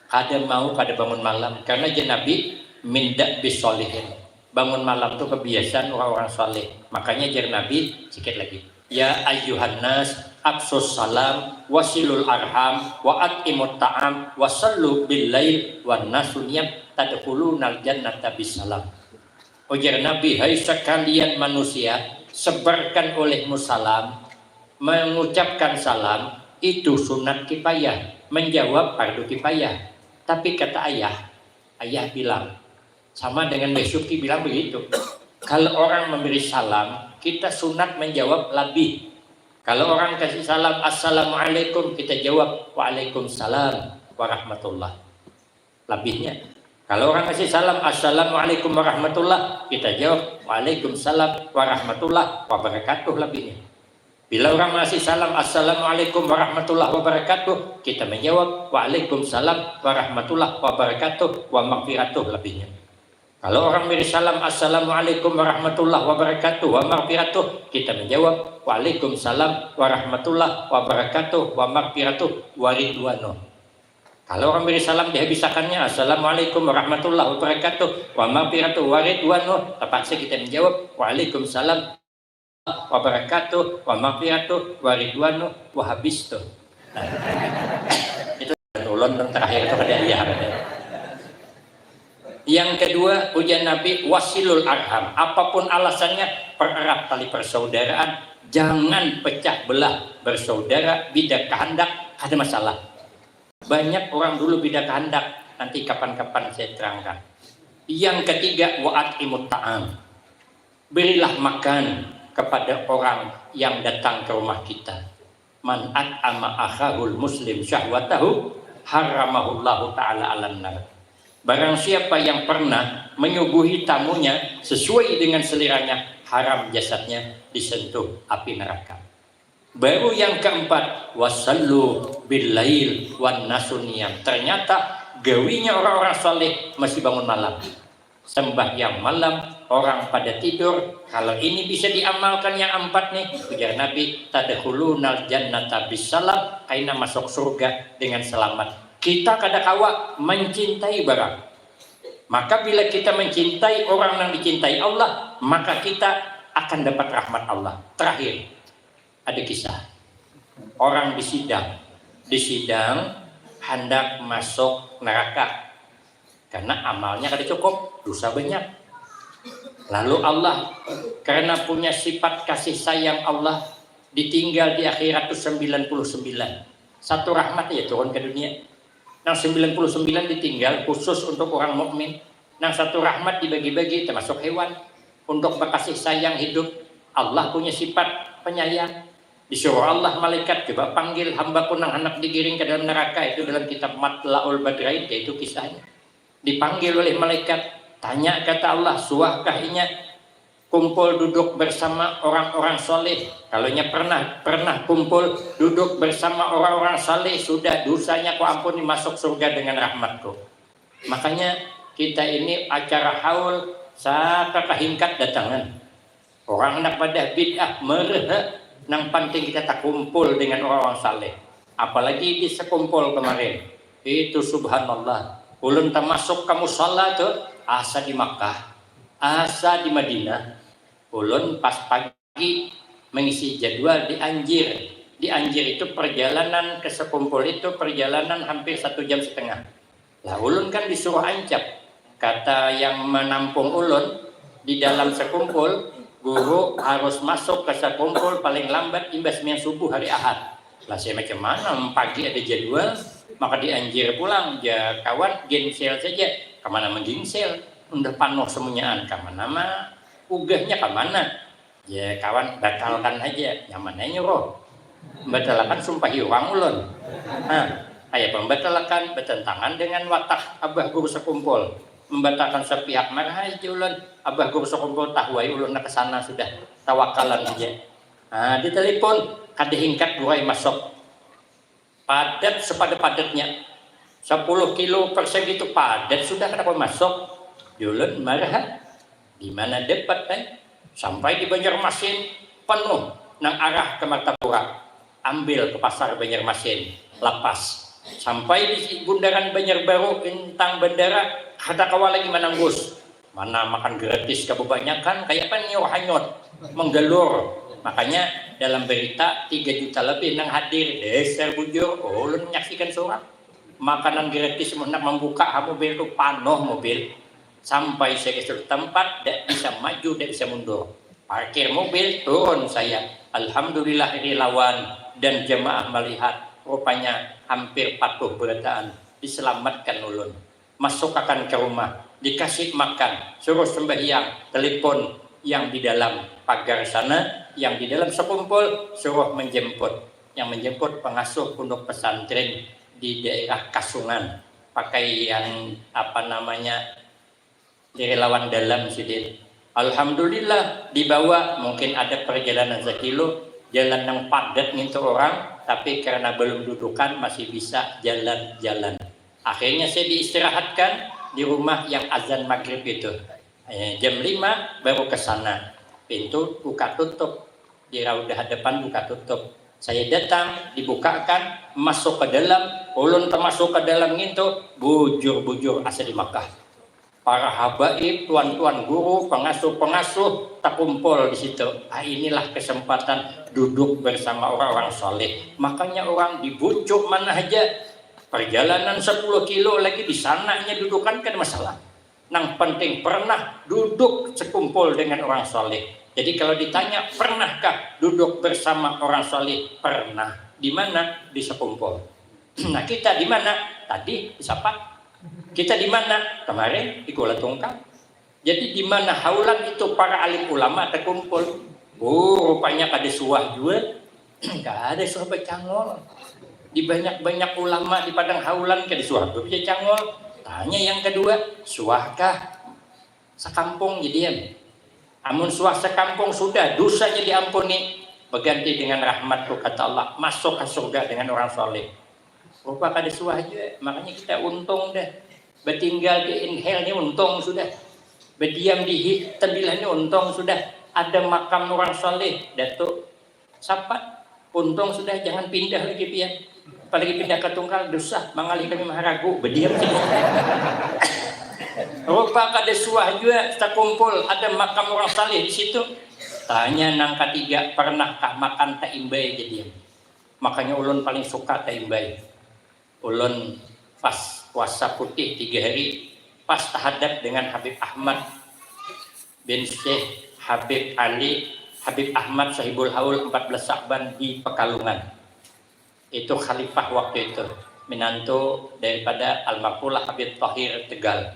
Kada mau kada bangun malam. Karena jar Nabi, "Min da'bi sholihin." Bangun malam tu kebiasaan orang-orang soleh. Makanya jar Nabi, sikit lagi. "Ya ayyuhan nas, afsus salam, wasilul arham, wa at'imut ta'am, wa sallu bil lail, wan nasu niyam, tadkhulunal jannata bisalam." Ujar Nabi, "Hai sekalian manusia, sebarkan olehmu salam." Mengucapkan salam itu sunat kifayah, menjawab fardu kifayah. Tapi kata ayah, ayah bilang, sama dengan Mbah Syuki bilang begitu. Kalau orang memberi salam, kita sunat menjawab labih. Kalau orang kasih salam, "Assalamualaikum," kita jawab, "Waalaikumsalam warahmatullah." Labihnya. Kalau orang kasih salam, "Assalamualaikum warahmatullah," kita jawab, "Waalaikumsalam warahmatullah wabarakatuh," labihnya. Bila orang masih salam, "Assalamualaikum warahmatullah wabarakatuh," kita menjawab, "Waalaikumsalam warahmatullah wabarakatuh wa maghfiratuh," labihnya. Kalau orang beri salam, "Assalamualaikum warahmatullahi wabarakatuh wa maghfiratuh," kita menjawab, "Waalaikumsalam warahmatullahi wabarakatuh wa maghfiratuh wa ridwanuh." Kalau orang beri salam dihabisakannya, "Assalamualaikum warahmatullahi wabarakatuh wa maghfiratuh wa ridwanuh," terpaksa kita menjawab, "Waalaikumsalam wabarakatuh wa maghfiratuh wa ridwanuh wa habistuh." Nah, itu ulun yang terakhir itu kada iya. Yang kedua, ujar Nabi, "Wasilul arham." Apapun alasannya, pererat tali persaudaraan. Jangan pecah belah bersaudara, bida kehendak, ada masalah. Banyak orang dulu bida kehendak, nanti kapan-kapan saya terangkan. Yang ketiga, "Wa at'imut ta'am." Berilah makan kepada orang yang datang ke rumah kita. "Man at'ama akhahul muslim syahwatahu, haramahullahu ta'ala alam nar." Barang siapa yang pernah menyuguhi tamunya sesuai dengan seliranya, haram jasadnya disentuh api neraka. Baru yang keempat, "Wasallu bil lail wan nasu niyam." Ternyata gawinya orang-orang saleh masih bangun malam. Sembahyang malam, orang pada tidur. Kalau ini bisa diamalkan yang empat nih, ujar Nabi, "Tadkhulunal jannata bis salam," kaina masuk surga dengan selamat. Kita kada kawa mencintai barang. Maka bila kita mencintai orang yang dicintai Allah, maka kita akan dapat rahmat Allah. Terakhir, ada kisah. Orang disidang, disidang hendak masuk neraka. Karena amalnya kada cukup, dosa banyak. Lalu Allah, karena punya sifat kasih sayang Allah, ditinggal di akhirat tu sembilan puluh sembilan. Satu rahmat aja turun ke dunia. Nang sembilan puluh sembilan ditinggal khusus untuk orang mukmin. Nang satu rahmat dibagi-bagi termasuk hewan. Untuk berkasih sayang hidup, Allah punya sifat penyayang. Disuruh Allah malaikat, "Coba panggil hambaku nang hendak digiring ke dalam neraka," itu dalam kitab Matla'ul Badrain, yaitu kisahnya. Dipanggil oleh malaikat, tanya kata Allah, "Suahkah inya kumpul duduk bersama orang-orang soleh?" Kalau inya pernah, pernah kumpul duduk bersama orang-orang soleh, sudah dosanya ku ampuni, masuk surga dengan rahmatku. Makanya kita ini acara haul saka kahingkat datangan. Orang nak padah bid'ah, mereh, nang penting kita takumpul dengan orang-orang saleh. Apalagi di sekumpul kemarin. Itu subhanallah. Ulun tamasuk ka musala tu, asa di Makkah, asa di Madinah. Ulun pas pagi mengisi jadwal di Anjir. Di Anjir itu perjalanan ke sekumpul itu perjalanan hampir satu jam setengah. Lah ulun kan disuruh ancap. Kata yang menampung ulun, di dalam sekumpul, guru harus masuk ke sekumpul paling lambat imbah sembahyang subuh hari Ahad. Lah saya macam mana, pagi ada jadwal, maka di Anjir pulang, ja kawan ginsel saja, kemana mengginsel, udah panuh semunyaan, kemana ma, ugahnya kemana. Ya kawan, batalkan haja, nyaman ai nyuruh. Membatalakan sumpahi urang ulun. Nah, kaya pembatalakan batantangan dengan watak abah guru sekumpul. Membatalkan sepihak, marah haja ulun. Abah guru sekumpul tahu ai ulun nak kesana sudah, tawakalan haja. Nah, ditelepon, kada hingkat guru ai masuk. Padat sepadat-padatnya. Sepuluh kilo persegi tu padat sudah kada kawa masuk. Julun marah. Di mana dapat ai? Sampai di Banjarmasin penuh nang arah ke Martapura. Ambil ke pasar Banjarmasin, lapas. Sampai di bundaran Banjarbaru intang bandara kada kawa lagi manangus. Mana makan gratis kebanyakan, kaya apa niur hanyut, menggelur. Makanya dalam berita tiga juta lebih nang hadir, dasar bujur, ulun menyaksikan surang. Makanan gratis mun nak membuka ha mobil tu panuh mobil. Sampai saya ke suatu tempat, tidak bisa maju, tidak bisa mundur. Parkir mobil, turun saya. Alhamdulillah rilawan dan jemaah melihat, rupanya hampir patuh berataan, diselamatkan ulun. Masukakan ke rumah, dikasih makan, suruh sembahyang, telepon yang di dalam pagar sana, yang di dalam sekumpul suruh menjemput. Yang menjemput pengasuh pondok pesantren di daerah Kasungan, pakai yang apa namanya, relawan dalam sidin. Alhamdulillah dibawa, mungkin ada perjalanan sekilo, jalan yang padat ngintu orang, tapi karena belum dudukan masih bisa jalan-jalan. Akhirnya saya diistirahatkan di rumah yang azan maghrib itu. Eh, jam lima baru ke sana. Pintu buka tutup. Di raudah depan buka tutup. Saya datang, dibukakan, masuk ke dalam, ulun termasuk ke dalam ngintu, bujur-bujur asa di Makkah. Para habaib, tuan-tuan guru, pengasuh-pengasuh takumpul di situ. Ah, inilah kesempatan duduk bersama orang-orang soleh. Makanya orang di Bucu mana aja, perjalanan sepuluh kilo lagi di sananya dudukan kada masalah. Nang penting pernah duduk sekumpul dengan orang soleh. Jadi kalau ditanya, pernahkah duduk bersama orang soleh? Pernah. Di mana? Di sekumpul. Nah, kita di mana? Tadi disapa. Kita di mana? Kemarin di Kuala Tungkal. Jadi di mana haulan itu para alim ulama terkumpul. Oh, rupanya kada suah jua. Kada suah bacangol. Di banyak-banyak ulama di padang haulan kada suah jua bacangol. Tanya yang kedua, suahkah sakampung jadian? Amun suah sakampung sudah, dosanya diampuni, berganti dengan rahmat tu kata Allah, masuk ke surga dengan orang soleh. Rupa kada suah jua, makanya kita untung dah. Bertinggal di inhale ni untung sudah. Berdiam di hi-, tembilah ni untung sudah. Ada makam orang soleh, Datuk. Sapa? Untung sudah, jangan pindah lagi pian. Apalagi pindah ke Tungkal, dosa, mangalih kami maharagu, berdiam saja. Rupa kada suah jua takumpul, ada makam orang salih di situ. Tanya nang katiga, pernahkah makan taimbai jadian? Makanya ulun paling suka taimbai. Ulun pas puasa putih tiga hari, pas tahadap dengan Habib Ahmad bin Syekh Habib Ali, Habib Ahmad Sohibul Haul, empat belas Sa'ban di Pekalungan. Itu khalifah waktu itu, minantu daripada almarhumlah Habib Tahir Tegal.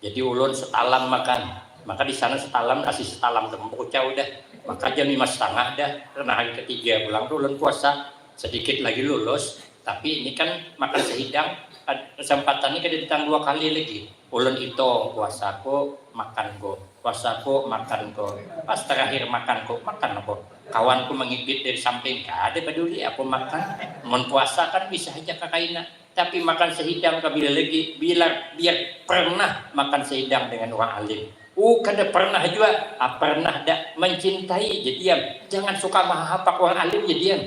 Jadi ulun setalam makan, maka di sana setalam, nasi setalam tempucau dah, maka jam lima setengah dah, karena hari ketiga pulang tu ulun puasa, sedikit lagi lulus, tapi ini kan makan sehidang, ad-, kesempatan ni kada datang dua kali lagi. Ulun hitung puasaku, makanku, puasaku, makanku, pas terakhir makanku, makan aku. Kawanku mangibit dari samping, kada peduli aku makan. Mun puasa kan bisa haja kakaina. Tapi makan sehidang kabila lagi, biar, biar pernah makan sehidang dengan urang alim. Uh, kada pernah jua. Ah, pernah dak mencintai, jadiam. Jangan suka mahahapak urang alim, jadiam.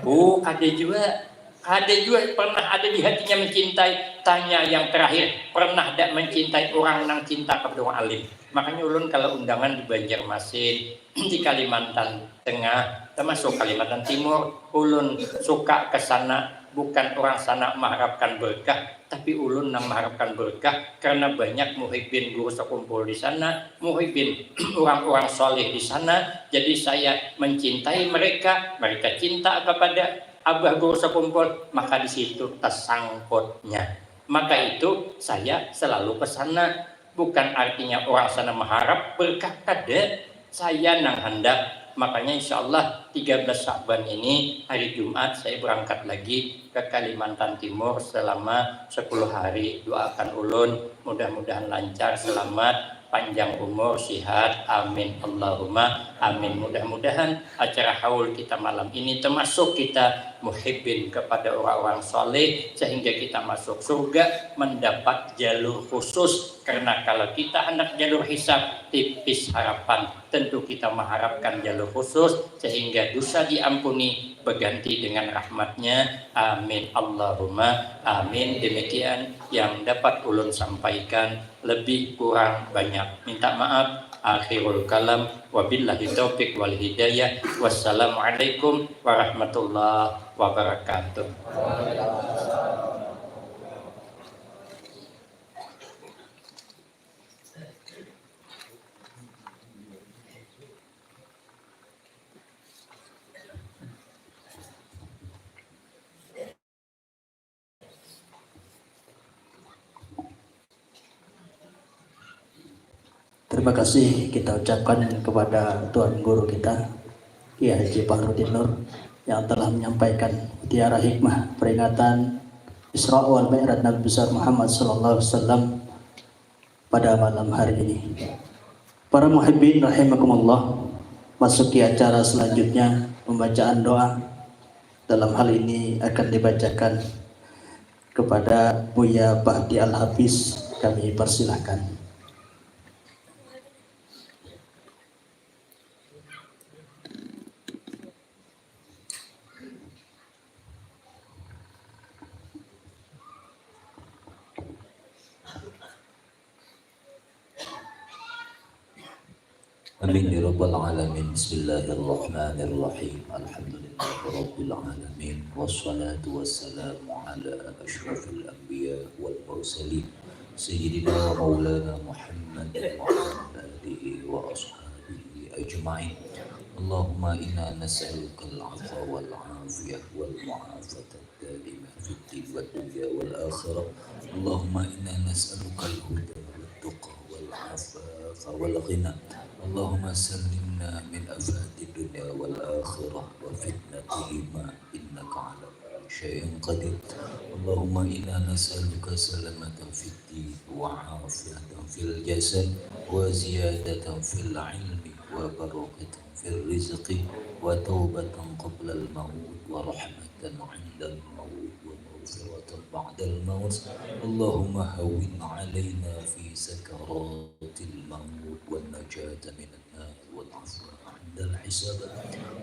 Uh, kada jua. Kada jua pernah ada di hatinya mencintai. Tanya yang terakhir, pernah dak mencintai urang nang cinta kepada urang alim? Makanya ulun kalau undangan di Banjarmasin, di Kalimantan Tengah, termasuk Kalimantan Timur, ulun suka ke sana, bukan urang sana mengharapkan berkah, tapi ulun nang mengharapkan berkah karena banyak muhibbin guru sekumpul di sana, muhibbin orang-orang soleh di sana. Jadi saya mencintai mereka, mereka cinta kepada abah guru sekumpul, maka di situ tersangkutnya. Maka itu saya selalu ke sana. Bukan artinya orang sana mengharap berkah, kada. Saya nang handak. Makanya insya Allah tiga belas Sa'ban ini hari Jumat saya berangkat lagi ke Kalimantan Timur selama sepuluh hari. Doakan ulun mudah-mudahan lancar, selamat, panjang umur, sihat. Amin. Allahumma amin. Mudah-mudahan acara haul kita malam ini termasuk kita muhibbin kepada orang-orang soleh sehingga kita masuk surga mendapat jalur khusus. Karena kalau kita hendak jalur hisab, tipis harapan. Tentu kita mengharapkan jalur khusus sehingga dosa diampuni, berganti dengan rahmatnya. Amin. Allahumma amin. Demikian yang dapat ulun sampaikan, lebih kurang banyak minta maaf. Akhirul kalam, wabillahi taufiq wal hidayah. Wassalamualaikum warahmatullahi wabarakatuh. Terima kasih kita ucapkan kepada Tuan Guru kita, Kiai Haji Fahrudin Nur, yang telah menyampaikan mutiara hikmah peringatan Isra wal Mi'raj Nabi besar Muhammad sallallahu alaihi wasallam pada malam hari ini. Para muhibbin rahimakumullah, masuki acara selanjutnya, pembacaan doa. Dalam hal ini akan dibacakan kepada Buya Bahdi Al-Hafiz, kami persilahkan. Amin ya rabbal alamin. Bismillahirrahmanirrahim. Alhamdulillahirabbil alamin. Wassalatu wassalamu ala asyrafil anbiya wal mursalin. Sayyidina wa maulana Muhammad wa ala alihi wa ashabihi ajma'in. Allahumma inna nas'aluka al-afwa wal afiyah wal mu'afata daimah fid din wad dunya wal akhirah. Allahumma inna nas'aluka al-huda wat tuqa wal afafa wal ghina. Allahumma sallimna min afati dunya wal akhirah wa fitnatihima innaka ala kulli syai'in qadir. Allahumma inna nas'aluka salamatan fid din wa afiyatan fil jasad wa ziyadatan fil ilmi wa barakatan fil rizqi wa taubatan qablal maut wa rahmatan indal maut wa maghfiratan ba'dal maut. Allahumma hawwin alaina fi sakaratil maut wa najatan minan nar wal afwa indal hisab.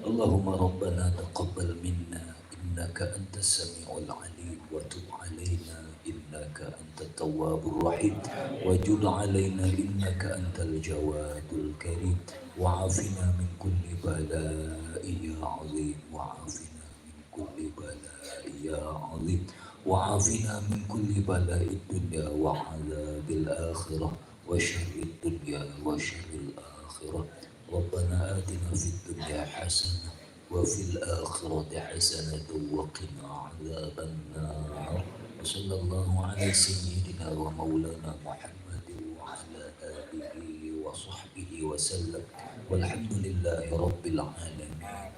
Allahumma rabbana taqabbal minna innaka antas samiul alim wa tub alaina innaka antat tawwabur rahim wa jud alaina innaka antal jawadul karim wa afina min kulli bala'i ya azim wa afina min kulli bala'i ya azim wa afina min kulli bala'id dunya wa adzabil akhirah wa syarrid dunya wa syarril akhirah. Rabbana atina fid dunya hasanah wa fil akhirati hasanatan wa qina adzaban nar. Wa sallallahu ala sayyidina wa maulana Muhammadin wa ala alihi wa sahbihi wa sallam. Walhamdulillahi rabbil alamin.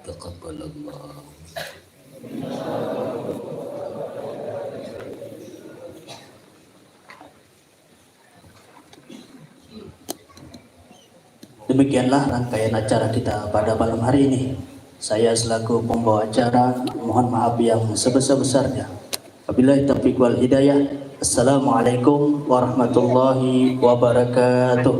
Taqabbalallahu minna. Demikianlah rangkaian acara kita pada malam hari ini. Saya selaku pembawa acara mohon maaf yang sebesar-besarnya. Wabillahi taufiq wal hidayah. Assalamualaikum warahmatullahi wabarakatuh.